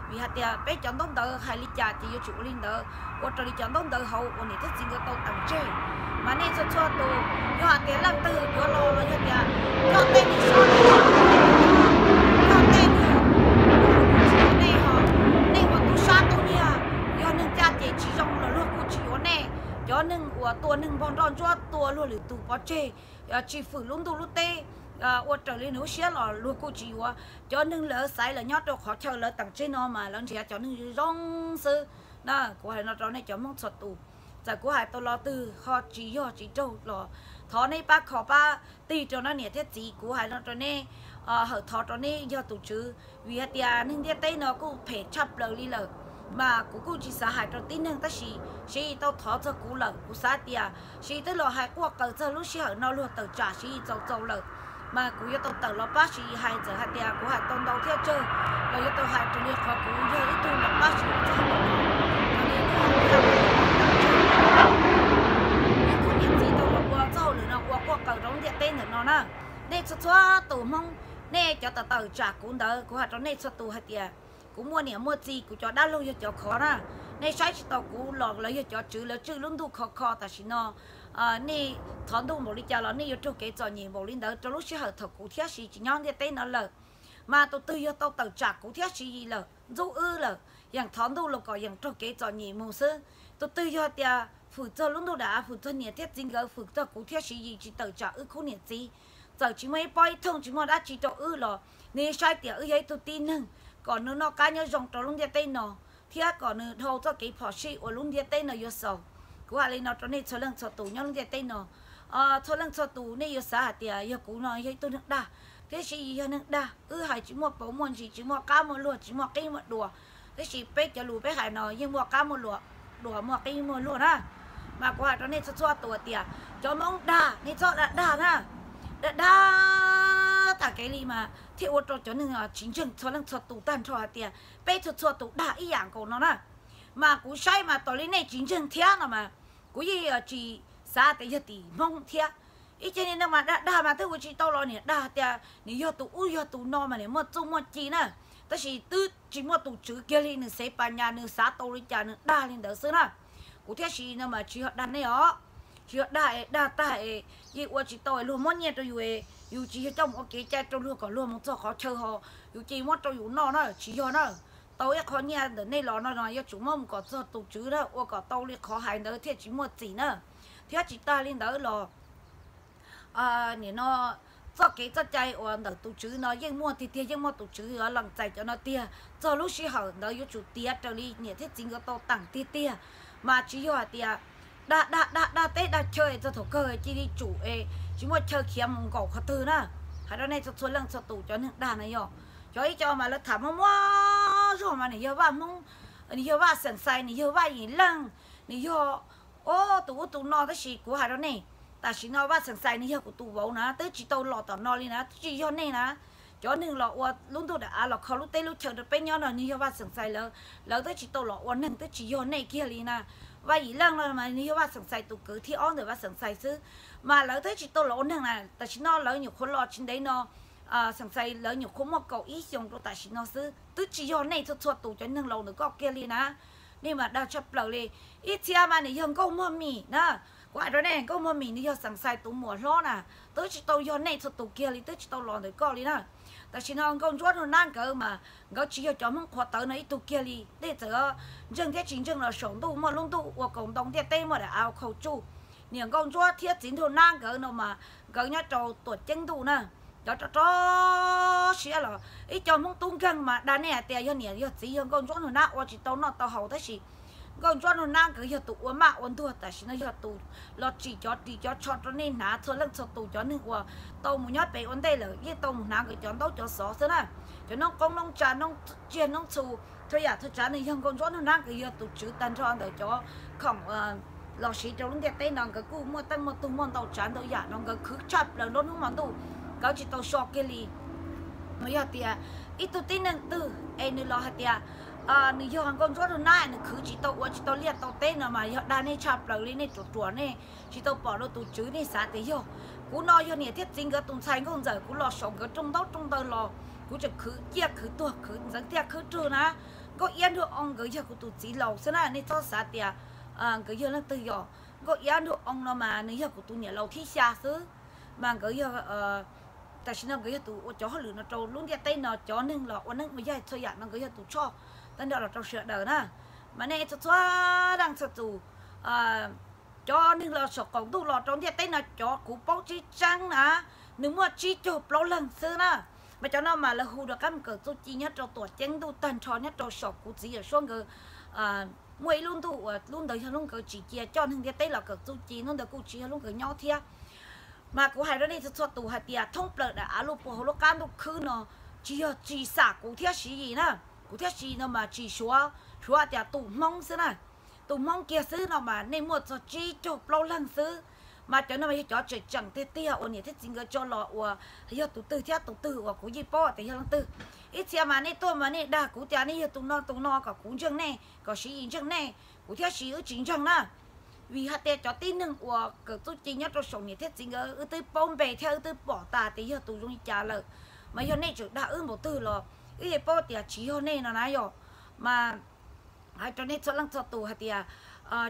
Vim hais tias peb cov ntaub ntawv hais li cas ces yuav tsum ua li ntawd, ua raws li cov ntaub ntawv hauv uas niam thiab txiv nkawd tau teem tseg. Mas nej txhua txhua tus, yog hais tias leej twg yuav los los yog tias coj tej niag sab, coj tej niag, nej ho, nej ua tus sab tus nyiag, yog neeg caj ces tsis zoo los luag kuj tsis yuav nej. Cov neeg uas tua neeg npog nroj ntsuab tua luag lwm tus pov tseg, tsis fwm lub ntuj lub teb, ua raws li nws lub siab los luag kuj tsis yuav. Cov neeg lawv xaiv lawv nyob rau qhov chaw lawv teem tseg no mas lawv nrhiav cov neeg zoo xwb na. Kuv hais no rau nej cov Hmoob txhua tus, txawm kuv hais tau lo twg ho tsis yog tsis raug los thov nej pab kho pab tig rau na niam thiab txiv. Kuv hais no rau nej, hawm thov rau nej yog tus tswv, vim hais tias neeg ntiaj teb no kuj phem tshaj plaws li lawm. Mas kuv kuj tsis xav hais rau tib neeg tab sis Siv Yis tau thov txog kuv lawm, kuv xav tias Siv Yis twb los hais quaj qw txog lub sij hawm no luag tawm tsam Siv Yis txaus txaus lawm. Mas kuv yuav tau tawm los pab Siv Yis hais, txawm hais tias kuv hais tau ntau thiab tsawg los yuav tau hais raws li qhov kuv yog ib tug los pab Siv Yis txog hauj lwm no. Ib khub niam txiv tau los ua txoj hauj lwm no ua quaj qw rau lub ntiaj teb ntawm no na. Nej txhua txhua tus Hmoob, nej cov tawm tawm tsam kuv ntawd, kuv hais rau nej txhua tus hais tias kuv muaj niam muaj txiv, kuv cov dab laug yog cov khov na. Nej saib tsis taus kuv los lawv yog cov tswv, lawv tswj lub ntuj khov kho tam sim no. Nej thov ntuj npaum li cas los nej yuav raug kev txom nyem npaum li ntawd rau lub sij hawm thaum kuv thiab Siv Yis tsis nyob ntiaj teb no lawm. Mas tus twg yog tau tawm tsam kuv thiab Siv Yis lawm, ntxub wb lawm, yeem thov ntuj los kom yeem raug kev txom nyem mus xwb. Tus twg yog tias fwm txog lub ntuj dam av, fwm txog niam thiab txiv nkawd, fwm txog kuv thiab Siv Yis tsis tawm tsam wb khub niam txiv, txawm tsis muaj ib pob ib thooj tsis muaj dab tsi rau wb los nws saib tias wb yog ib tug tib neeg, kom nws noj qab nyob zoo rau lub ntiaj teb no, thiab kom nws dhau txoj kev phom sij uas lub ntiaj teb no yuav xaus. Kuv hais li no rau nej txhua leej txhua tus nyob lub ntiaj teb no, txhua leej txhua tus nej yuav xav hais tias yog kuv no yog ib tug neeg dag, tiam sis yog neeg dag wb hais tsis muaj paus muaj ntsis, tsis muaj qab muaj luag, tsis muaj qib muaj dua. Tiam sis peb cov lus peb hais no yeej muaj qab muaj dua, muaj qib muaj luag na. Mas kuv hais rau nej txhua txhua tus tias cov Hmoob dag nej txhob dag dag na, dag dag tag kev li mas thiaj ua rau cov neeg tsis ntseeg txhua leej txhua tus tag nrho hais tias peb txhua txhua tus dag ib yam nkaus no na. Mas kuv saib mas tas li nej tsis ntseeg thiab no mas kuv yeej tsis xav tias yog tim Hmoob thiab. Ib ceg li no mas dag dag mas twb ua tsis tau los niam dag tias nws yog tus ub yog tus no mas niam muaj txuj muaj ci na, tab sis twb tsis muaj tus tswv kiag li, nws xev pas nyas nws xav tau li cas nws dag li ntawd xwb na. Kuv thiab siv no mas tsis yog dag nej os, tsis yog dag es dag tag es yeej ua tsis tau es luag muab nyiaj rau yus es yus tsis yog coj mus ua kev cai rau luag kom luag mus txog qhov chaw ho yus cia muab rau yus noj na, tsis yog na. Tau ib qho nyiaj ntawm nej los no yuav tsum muab mus kom txog tus tswv na, ua kom tau li qhov hais ntawd thiaj tsis muaj txim na. Thiab tsis tag li ntawd los nim no txoj kev txoj cai uas ntawm tus tswv no yeej muaj tiag tiag, yeej muaj tus tswv lees txais cov no tiag. Txog lub sij hawm ntawd yuav tsum tiav raws li niam thiab txiv nkawd tau teem tiag tiag, mas tsis yog hais tias dag dag dag dag teb dag chaw txog thaum kawg cia li tsum es tsis muaj chaw khiav mus nkaum qhov twg na. Hais rau nej txhua txhua leej txhua tus cov neeg dag na yog cov ib co mas lawv tham muaj muaj zog mas nws yog Vaj Hmoob, nws yog Vaj Xeem Xais, nws yog Vaj Yim Leej, nws yog tus ub tus no, tab sis kuv hais rau nej, tam sim no Vaj Xeem Xais nws yog kuv tus vauv na, twb tsis tau los tom no li na, twb tsis yog nej na. Cov neeg los ua lub ntuj dam av los kho lub teb lub chaw rau peb nyob no nws yog Vaj Xeem Xais lawv, lawv twb tsis tau los ua neeg, twb tsis yog nej kiag li na. Vaj Yim Leej no mas nws yog Vaj Xeem Xais tus kwv thib ob ntawm Vaj Xeem Xais xwb, mas lawv twb tsis tau los ua neeg na. Tam sim no lawv nyuam qhuav los tsis ntev no, Xeem Xais lawv nyuam qhuav muaj kaum ib xyoos rau tam sim no xwb, twb tsis yog nej txhua txhua tus cov neeg laus ntawm koj kiag li na. Nej mas dag tshaj plaws li. Ib txhia mas nws yog Nkauj Muag Mim na, kuv hais rau nej, Nkauj Muag Mim nws yog Xeem Xais tus muam hlob na, twb tsis tau yog nej txhua tus kiag li, twb tsis tau los ntawm koj li na. Tam sim no Nkauj Ntsuab Nuj Nab nkawd mas nkawd tsis yog cov Hmoob qhuav tawv no ib tug kiag li. Nej txawm ntseeg thiab tsis ntseeg los saum ntuj muaj lub ntuj ua kaus ntoo, ntiaj teb muaj daim av khaus tsuj. Niam Nkauj Ntsuab thiab txiv Nraug Nab nkawd no mas nkawd nyob rau Tuam Ceeb Ntuj na. Cov rov rov siab los ib co Hmoob tub nkeeg mas dag nej hais tias yog niam yog txiv yog Nkauj Ntsuab Nuj Nab ua tsis tau noj tau haus, tab sis Nkauj Ntsuab Nuj Nab nkawd yog tus ua maj ua ntuag, tam sim no yog tus los tsim cov ris cov tsho rau nej hnav txhua leej txhua tus. Cov neeg uas tau mus nyob pem ua ntej lawm yeej tau mus hnav nkawd cov ntaub cov xov xwb na, cov noob qoob noob tsa, noob tsiaj noob txhu, txhua yam txhua tsav nws yog Nkauj Ntsuab Nuj Nab nkawd yog tus tswv tag nrho ntawm cov khoom los siv rau lub ntiaj teb no. Nkawd kuj muaj teej muaj tug muaj ntau tsav ntau yam no, nkawd khwv tshaj plaws nruab hnub hmo ntuj, nkawd tsis tau so kiag li. Mas yog tias ib tug tib neeg twg es nws los hais tias nws yog Nkauj Ntsuab Nuj Nab, nws khwv tsis tau ua tsis tau liaj tau teb no mas yog dag nej tshaj plaws li. Nej ruam ruam nej tsis tau pom dua tus tswv, nej xav tias yog kuv no yog niam thiab txiv nkawd tus ntxhais nkauj ntxawm, kuv los saum nkawd rooj ntaub rooj ntawv los kuv tseem khwv ciaj khwv tuag khwv ntxeev tiaj khwb rwg na. Nkauj Iab Nraug Oo nkawd yog kuv tus txiv laus xwb na, nej txhob xav tias nkawd yog leej twg. Yog Nkauj Iab Nraug Oo no mas nws yog kuv tus niam laus thib xya xwb, mas nkawd yog tam sim no nkawd yog tus ua cov hauj lwm no rau lub ntiaj teb no. Cov neeg los ua neeb ua yaig txhua yam no nkawd yog tus tshoj tag nrho los rau sawv daws na. Mas nej txhua txhua leej txhua tus, cov neeg los saum qaum ntuj los rau ntiaj teb no cov kuv paub tseeb tseeb na, nws muaj tsib caug plaub leeg xwb na. Mas cov no mas lawv hu rov qab mus kawm txuj ci nyob rau Tuam Ceeb Ntuj tag nrho nyob rau saum kuv txiv Yawm Suab nkawd muaj ib lub ntuj uas lub ntawd yog lub nkawd tsim cia coj neeg ntiaj teb los kawm txuj ci, lub ntawd kuj tsis yog lub nkawd nyob thiab. Mas kuv hais rau nej txhua txhua tus hais tias thoob plaws daim av luaj puag hauv lub qab ntuj khwb no tsis yog tsis xam kuv thiab Siv Yis na. Kuv thiab Siv Yis no mas tsis suav, suav tias tus Hmoob xwb na. Tus Hmoob kiag xwb no mas nej muaj txog tsib caug plaub leeg xwb. Mas cov no mas yog cov tseem tseem tiag tiag uas niam thiab txiv nkawd tso los uas yog tus twg thiab tus twg uas kuv yeej paub tias yog leej twg. Ib txhia mas nej tuaj mas nej dag kuv tias nej yog tus no tus no kom kuv ntseeg nej, kom Siv Yis ntseeg nej. Kuv thiab Siv Yis wb tsis ntseeg na. Vim hais tias cov tib neeg uas kawm txuj ci nyob rau saum niam thiab txiv nkawd wb twb paub npe thiab wb twb pom tas tias yog tus zoo li cas lawm. Mas yog nej tseem dag wb npaum twg los wb yeej paub tias tsis yog nej no na yom. Mas hais rau nej txhua leej txhua tus hais tias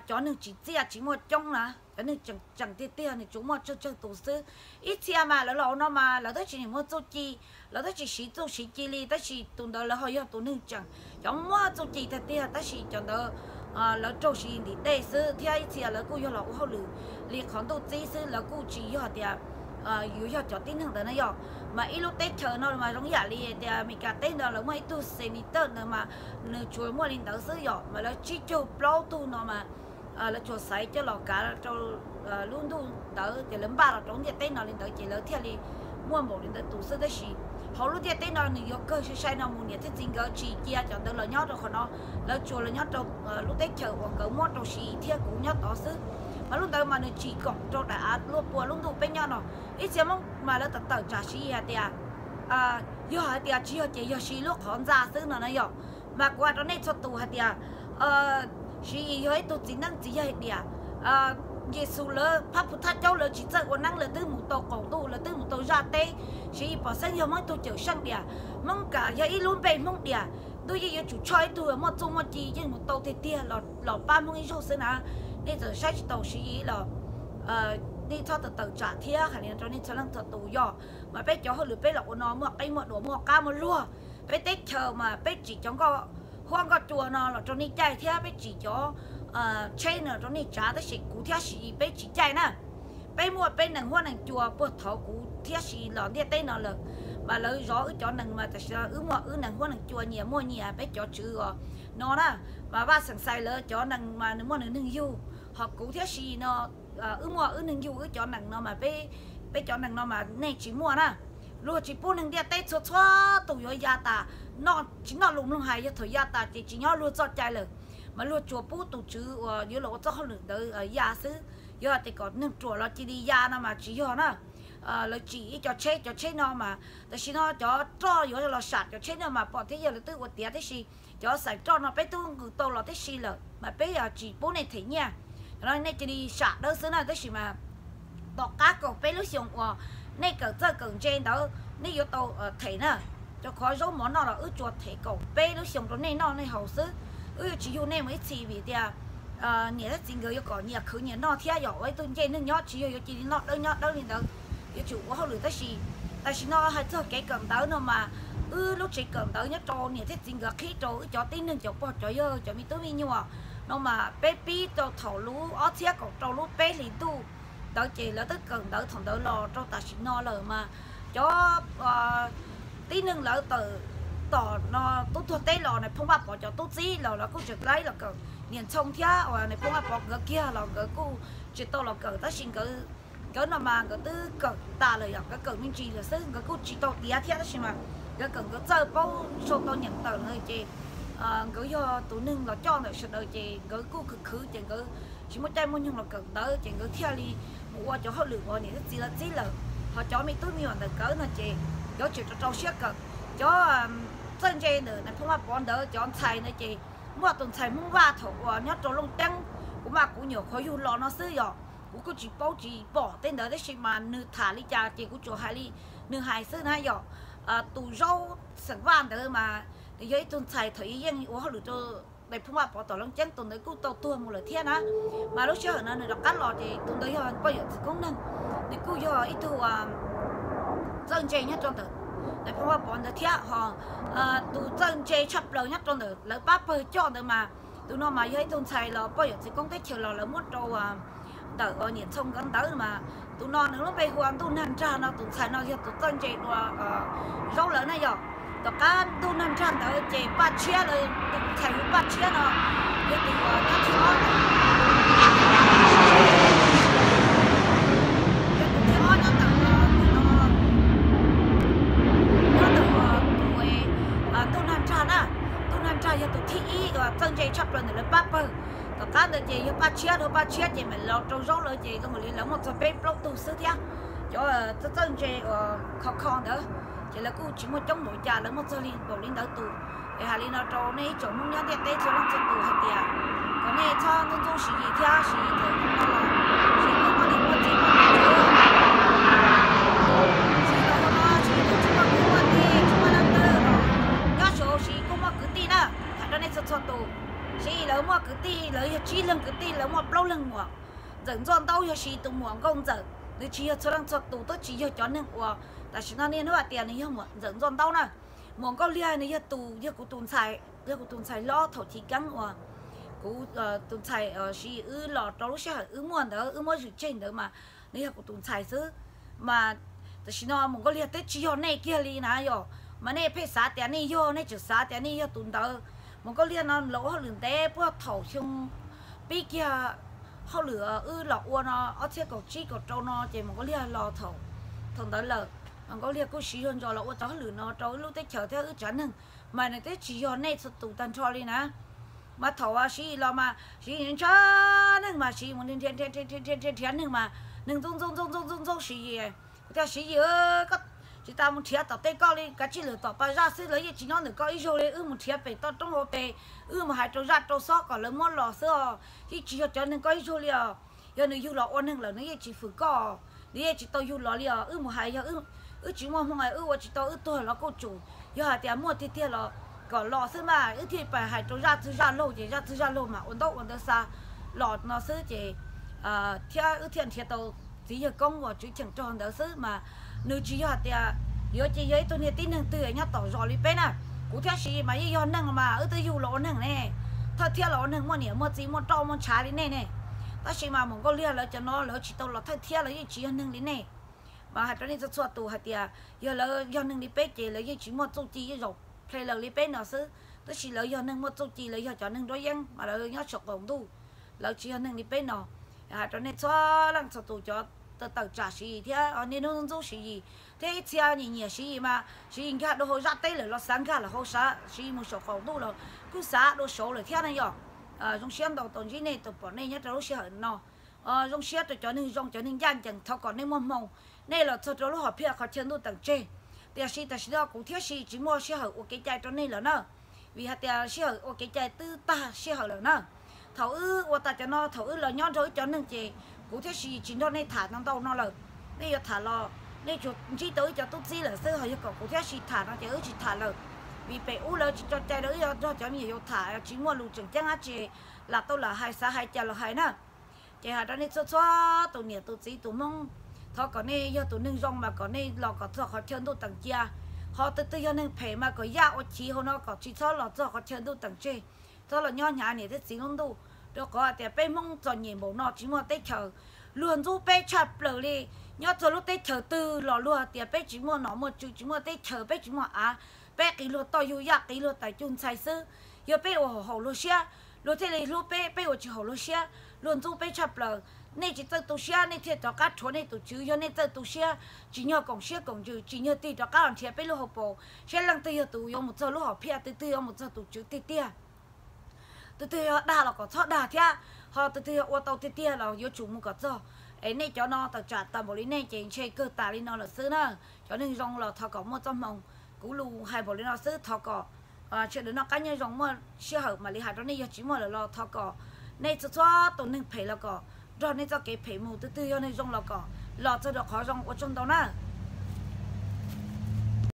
cov neeg tsis txiaj tsis muaj coob na, cov neeg tseem tseem tiag tiag nws tsuas muaj tsawg tsawg tus xwb. Ib txhia mas lawv los no mas lawv twb tsis muaj txuj ci, lawv twb tsis siv txuj siv ci li, tab sis tus ntawd lawv ho yog tus neeg tseem, cov muaj txuj ci tiag tiag, tab sis cov ntawd lawv raug siv ntim dej xwb, thiab ib txhia lawv kuj yog los ua hauj lwm li qhov ntuj txib xwb, lawv kuj tsis yog tias yuav yog cov tib neeg ntawd na yom. Mas ib lub teb chaws no mas zoo yam li tias Amelikas teb no lawv muaj ib tug senator ntawd mas nws tsuas muaj li ntawd xwb yom. Mas lawv tsib caug plaub tug no mas lawv tsuas xaiv coj los kav rau lub ntuj ntawd ces lawv npaj los rau ntiaj teb no li ntawd ces lawv thiaj li muaj npaum li ntawd tus xwb. Tab sis hauv lub ntiaj teb no nws yuav kawg sai sai no mus niam thiab txiv nkawd tsis cia cov ntawd los nyob rau qhov no, lawv tsuas los nyob rau lub teb chaws uas nkawd muab rau Siv Yis thiab kuv nyob tod xwb. Mas lub ntawd mas nws tsis koom rau daim av luaj pua lub ntuj peb nyob no. Ib txhia Hmoob mas lawv tawm tawm tsam Siv Yis hais tias yog hais tias tsis yog ces yog Siv Yis lub qhov ntxa xwb no na yom. Mas kuv hais rau nej txhua tus hais tias Siv Yis yog ib tug txiv neeb txiv yaig diam. Yexus lawv phab phu thaj caub lawv tsis txawj ua neeb lawv twb mus tau qaum ntuj lawv twb mus tau zaj teb. Siv Yis pom xeeb yog Hmoob ib tug cawm seej diam. Hmoob kam yog ib lub npe Hmoob diam. Ntuj yeej yuav tsum choj ib tug muaj txuj muaj ci yeej mus tau tiag tiag los pab Hmoob ib zaug xwb na. Nej txawm saib tsis taus Siv Yis los nej txhob tawm tawm tsam thiab hais li no rau nej txhua leej txhua tus yog. Mas peb cov hauj lwm peb los ua no muaj qeeb muaj duas muaj qab muaj luag. Peb teb chaws mas peb tsim cov nkoj huab nkoj cua no los rau nej caij thiab peb tsim cov tsheb no rau nej tsav tab sis kuv thiab Siv Yis peb tsis caij na. Peb muaj peb nees huab nees cua puag thaum kuv thiab Siv Yis los ntiaj teb no lawm. Mas lawv zov wb cov nees mas tam sim no wb muaj wb nees huab nees cua nyias muaj nyias peb cov tswv os no na. Mas Vaj Xeem Xais lawv cov nees mas nws muaj nws neeg yug, ho kuv thiab Siv Yis no wb muaj wb neeg yug wb cov nees no mas peb, peb cov nees no mas nej tsis muaj na. Luag tsis pub neeg ntiaj teb txhua txhua tus yuav ya tas, noj tsis noj lus mloog hais yog thaum ya tas ces tsis nyob luag txoj cai lawm. Mas luag tsuas pub tus tswv uas yuav los ua txoj hauj lwm ntawd ya xwb. Yog tias kom neeg ruam los cia li ya no mas tsis yog na. Lawv tsim ib co tsheb, cov tsheb no mas tam sim no cov roj yuav los sam cov tsheb no mas pom thiab yog lawv twb ua tiav tib si. Cov xaim roj no peb twb nqus tau los tib si lawm mas peb tsis pub nej them nyiaj. Cov no nej cia li sam dawb xwb na tab sis mas tom qab kaum peb lub xyoos uas nej kawm txawj kawm ntse ntawd nej yuav tau them na. Cov qhov zaub mov noj los wb tsuas them kaum peb lub xyoos rau nej noj nej haus xwb. Wb yuav tsis yug nej mus ib txhis vim tias niam thiab txiv nkawd yuav kom nyias khwv nyias noj thiab yog ua ib tug ncej neeg nyob tsis yog yuav cia li noj dawb nyob dawb li ntawd. Yuav tsum ua hauj lwm tab sis tam sim no hais txog kev kawm ntawv no mas wb lub tsev kawm ntawv nyob rau niam thiab txiv nkawd qhib rau wb cov tib neeg cov pog cov yawg cov me tub me nyuam no mas peb pib rau thaum lub ob txhiab kaum rau lub peb hlis ntuj ntawd ces lawv twb kawm ntawv thaum ntawd los rau tam sim no lawm mas cov tib neeg lawv tawm tom no tub tuag teb los Nais Phoo Vaj Pov cov tub txib los lawv kuj tseem laib los kawm. Niam Ntxhoo thiab uas Nais Phoo Vaj Pov nkawd kiag los nkawd kuj tsis tau los kawm tab sis nkawd no mas nkawd twb kawm tas lawm yom, nkawd kawm me ntsis lawm xwb nkawd kuj tsis tau tiav thiab tab sis mas nkawd kawm nkawd txawj paub sau tau nyeem tawm lawm ces nkawd yog tus neeg los coj ntawm sawv daws ces nkawd kuj khwv khwv ces nkawd tsis muaj caij muaj nyoog los kawm ntawv ces nkawd thiaj li mus ua cov hauj lwm uas niam thiab txiv lawv txib lawm. Ho cov me tub me nyuam ntawm nkawd no ces nkawd tseem rau rau siab kawm. Cov txawj ntse ntawm Nais Phoo Vaj Pov ntawd cov ntxhais ntawd ces muaj tus ntxhais Hmoob Vaj thaum uas nyob rau Looj Ceeb, kuv mas kuv nyuam qhuav yug los no xwb yom, kuv kuj tsis paub tsis pom tej ntawd tab sis mas nws tham li cas ces kuv tsuas hais li nws hais xwb na yom. Tus zaub xeem Vaj ntawd mas nws yog ib tug ntxhais thaum yeej ua hauj lwm rau Nais Phoo Vaj Pov tom Looj Ceeb, tus ntawd kuj tau tuag mus lawm thiab na. Mas lub sij hawm no nws rov qab los ces tus ntawd yog poj yawm txiv koob neeg, nws kuj yog ib tug txawj ntse nyob rau ntawm Nais Phoo Vaj Pov ntawd thiab ho tus txawj ntse tshaj plaws nyob rau ntawm lawv pab pawg coj ntawd mas tus no mas yog ib tug ntxhais los poj yawm txiv koob teb chaws los lawv muab rau ntawm uas niam Ntxhoo nkawd ntawd mas tus no nws lub npe hu ua Ntuj Nag Nrag no, tus ntxhais no yog tus txawj ntse dua zaub lawv na yom. Tom qab Ntuj Nag Nrag ntawd ces Paj Tshiab lawv, tus ntxhais hu Paj Tshiab no yog tus uas nyob thib ob, yog tus thib ob nyob ntawm no, nyob ntawm tus Ntuj Nag Nrag na. Ntuj Nag Nrag yog tus thib ib uas txawj ntse tshaj plaws ntawm lawv pab pawg. Tom qab ntawd ces yog Paj Tshiab, dhau Paj Tshiab ces mam los rau zaub lawv ces zoo nkaus li lawv muaj txog peb plaub tug xwb thiab. Cov txawj ntse uas kho kho ntawd ces lawv kuj tsis muaj coob npaum cas, lawv muaj txog li npaum li ntawd tus. Es hais li no rau nej ib tsoom Hmoob nyob ntiaj teb txhua leej txhua tus hais tias kom nej txhob ntxub ntxub Siv Yis thiab Siv Yis thaum no los Siv Yis muaj niam muaj txiv muaj tub, Siv Yis thaum no Siv Yis tsis muaj kwv muaj tij tsis muaj leej twg los nyob saud Siv Yis kuj muaj kwv tij na. Hais rau nej txhua txhua tus, Siv Yis lawv muaj kwv tij, lawv yog tsib leeg kwv tij, lawv muaj plaub leeg muam. Ntxawm Ntxuaj Ntaub yog Siv Yis tus muam nkauj ntxawm, nws tsis yog txhua leej txhua tus, twb tsis yog cov neeg uas tam sim no niaj hnub hais tias nws yog muam Ntxawm Ntxuaj Ntaub na. Muam Nkauj Liag nws yog tus, yog kuv tus ntxhais, yog kuv tus ntxhais hlob thaum chiv keeb uas kuv tus ntxhais Siv Yis wb los rau lub sij hawm wb muaj ntawd, wb muab zwm tseg ntawd mas nws yog kuv tus ntxhais xwb. Mas tam sim no Muam Nkauj Liag twb tsis yog nej kiag li na yom, mas nej pheej xav tias nej yog, nej tseem xav tias nej yog tus ntawd. Muam Nkauj Liag no los ua hauj lwm ntev puag thaum xyoo pib kiag hauj lwm wb los ua no ob txhiab kaum tsib kaum rau no ces Mus Nkauj Liag los thaum, thaum ntawd lawm, Mus Nkauj Liag kuj siv zog ntso los ua cov hauj lwm no rau wb lub teb chaws thiab wb tsav neeg, mas nws twb tsis yog nej txhua tus tag nrho li na. Mas thaum Siv Yis los mas Siv Yis ntshaw neeg mas Siv Yis mus nrhiav nrhiav neeg mas neeg ntxub ntxub ntxub ntxub ntxub Siv Yis. Kuv tias Siv Yis, koj tsis tas mus nrhiav tom tej koj li, kav tsij lawm tom pas zaj xwb, lawv yeej tsis nyob ntawm koj ib zaug li. Wb mus nrhiav pem toj roob hauv pes, wb mus hais rau zaj rau xob kom lawv muab los xwb os, yeej tsis yog cov neeg koj ib zaug li os. Yog nws yug los ua neeg lawm nws yeej tsis fwm koj, nws yeej tsis tau yug los li os. Wb mus hais yog wb tsis muaj hmoo wb ua tsis tau, wb tuag los kuj tsum, yog hais tias muaj tiag tiag los kom los xwb mas wb thiaj pais hais rau zaj txwg zaj laug ces zaj txwg zaj laug mas ua ntaub ua ntawv xa los no xwb ces thiab wb thiaj nrhiav tau txiv yawg koob uas tswv cheem rog ntawd xwb mas nws tsis yog hais tias yuav ces yog ib tug niag tib neeg twg nyob tom zos li peb na. Kuv thiab Siv Yis mas yeej yog neeg mas wb twb yug los ua neeg ne, thawj thiab los ua neeg muaj niam muaj txiv muaj roj muaj ntshav li nej ne. Tab sis mas Mus Nkauj Liag lawv cov no lawv tsis tau los thawj thiab, lawv yeej tsis yog neeg li nej. Mas hais rau nej txhua txhua tus hais tias yog lawv yog neeg li peb ces lawv yeej tsis muaj txuj ci zaum ple lawm li peb no xwb, tab sis lawv yog neeg muaj txuj ci, lawv yog cov neeg nruab yeeb mas lawv nyob saum qaum ntuj, lawv tsis yog neeg li peb no. Hais rau nej txhua leej txhua tus cov tawm tsam Siv Yis thiab niaj hnub ntxub Siv Yis thiab ib txhia nyiam nyiam Siv Yis mas Siv Yis nkag dua hauv zaj teb lawm los xav nkag lawm hauv, Siv Yis mus saum qaum ntuj los kuj xav dua saud lawm thiab na yom. Zoo siab ntau tau ntsib nej, tau pom nej nyob rau lub sij hawm no. Zoo siab rau cov neeg zoo cov neeg ncaj ncees, thov kom nej muaj hmoo, nej los txog rau lub hom phiaj qhov chaw ntuj teem tseg. Tiam sis tam sim no kuv thiab Siv Yis tsis muaj sij hawm ua kev cai rau nej lawm na, vim hais tias sij hawm ua kev cai twb tag sij hawm lawm na. Thaum wb ua tas cov no, thaum wb los nyob nrog wb cov neeg ces kuv thiab Siv Yis tsis nrog nej tham ntau ntau no lawm. Nej yuav tham los nej tsuas ntsib tau wb cov tub txib lawm xwb, ho yog kom kuv thiab Siv Yis tham no ces wb tsis tham lawm, vim pem ub lawv tsis tso cai rau wb nrog cov me nyuam yaus tham, tsis muaj lus tseem ceeb dab tsi, lam tau lam hais xav hais cas los hais na. Ces hais rau nej txhua txhua tus niam tus txiv tus Hmoob, thov kom nej yog tus neeg zoo mas kom nej los kom txog qhov chaw ntuj teem cia, ho tus twg yog neeg phem mas kom yaj ua chiv hauv no kom tsis txhob los txog qhov chaw ntuj teem tseg, txhob los nyob hnyav niam thiab txiv lub ntuj. Rau qhov hais tias peb Hmoob txom nyem npaum no tsis muaj teb chaws, luag ntxub peb tshaj plaws li. Nyob txog lub teb chaws twg los luag tias peb tsis muaj nom muaj tswv, tsis muaj teb chaws, peb tsis muaj av, peb qiv luag toj yug yaj, qiv luag tais cug ntxhais xwb. Yog peb ua haum luag siab, luag thiaj li hlub peb, peb ua tsis haum luag siab, luag ntxub peb tshaj plaws. Nej tsis txawj tu siab nej thiaj rov qab rhuav nej tus tswv, yog nej txawj tu siab, tsim nyog koom siab koom ntsws, tsim nyog tig rov qab los nrhiav peb lub hauv paus, saib leej twg yog tus yuav mus txog lub hom phiaj, tus twg yuav mus txog tus tswv tiag tiag. Tus twg yog dag los kom txhob dag thiab, ho tus twg yog ua tau tiag tiag los yuav tsum mus kom txog. Es nej cov no tawm tsam tag npaum li nej ces ntshe kawg tas li no lawm xwb na. Cov neeg zoo los thov kom muaj txoj hmoo. Kuv lus hais npaum li no xwb, thov kom sawv daws noj qab nyob zoo, muaj sij hawm mam li hais rau nej, yog tsis muaj lawm los thov kom nej txhua txhua tus neeg phem los kom nrog nej txoj kev phem mus, tus twg yog neeg zoo los kom los txog rau qhov zoo. Ua tsaug ntau na.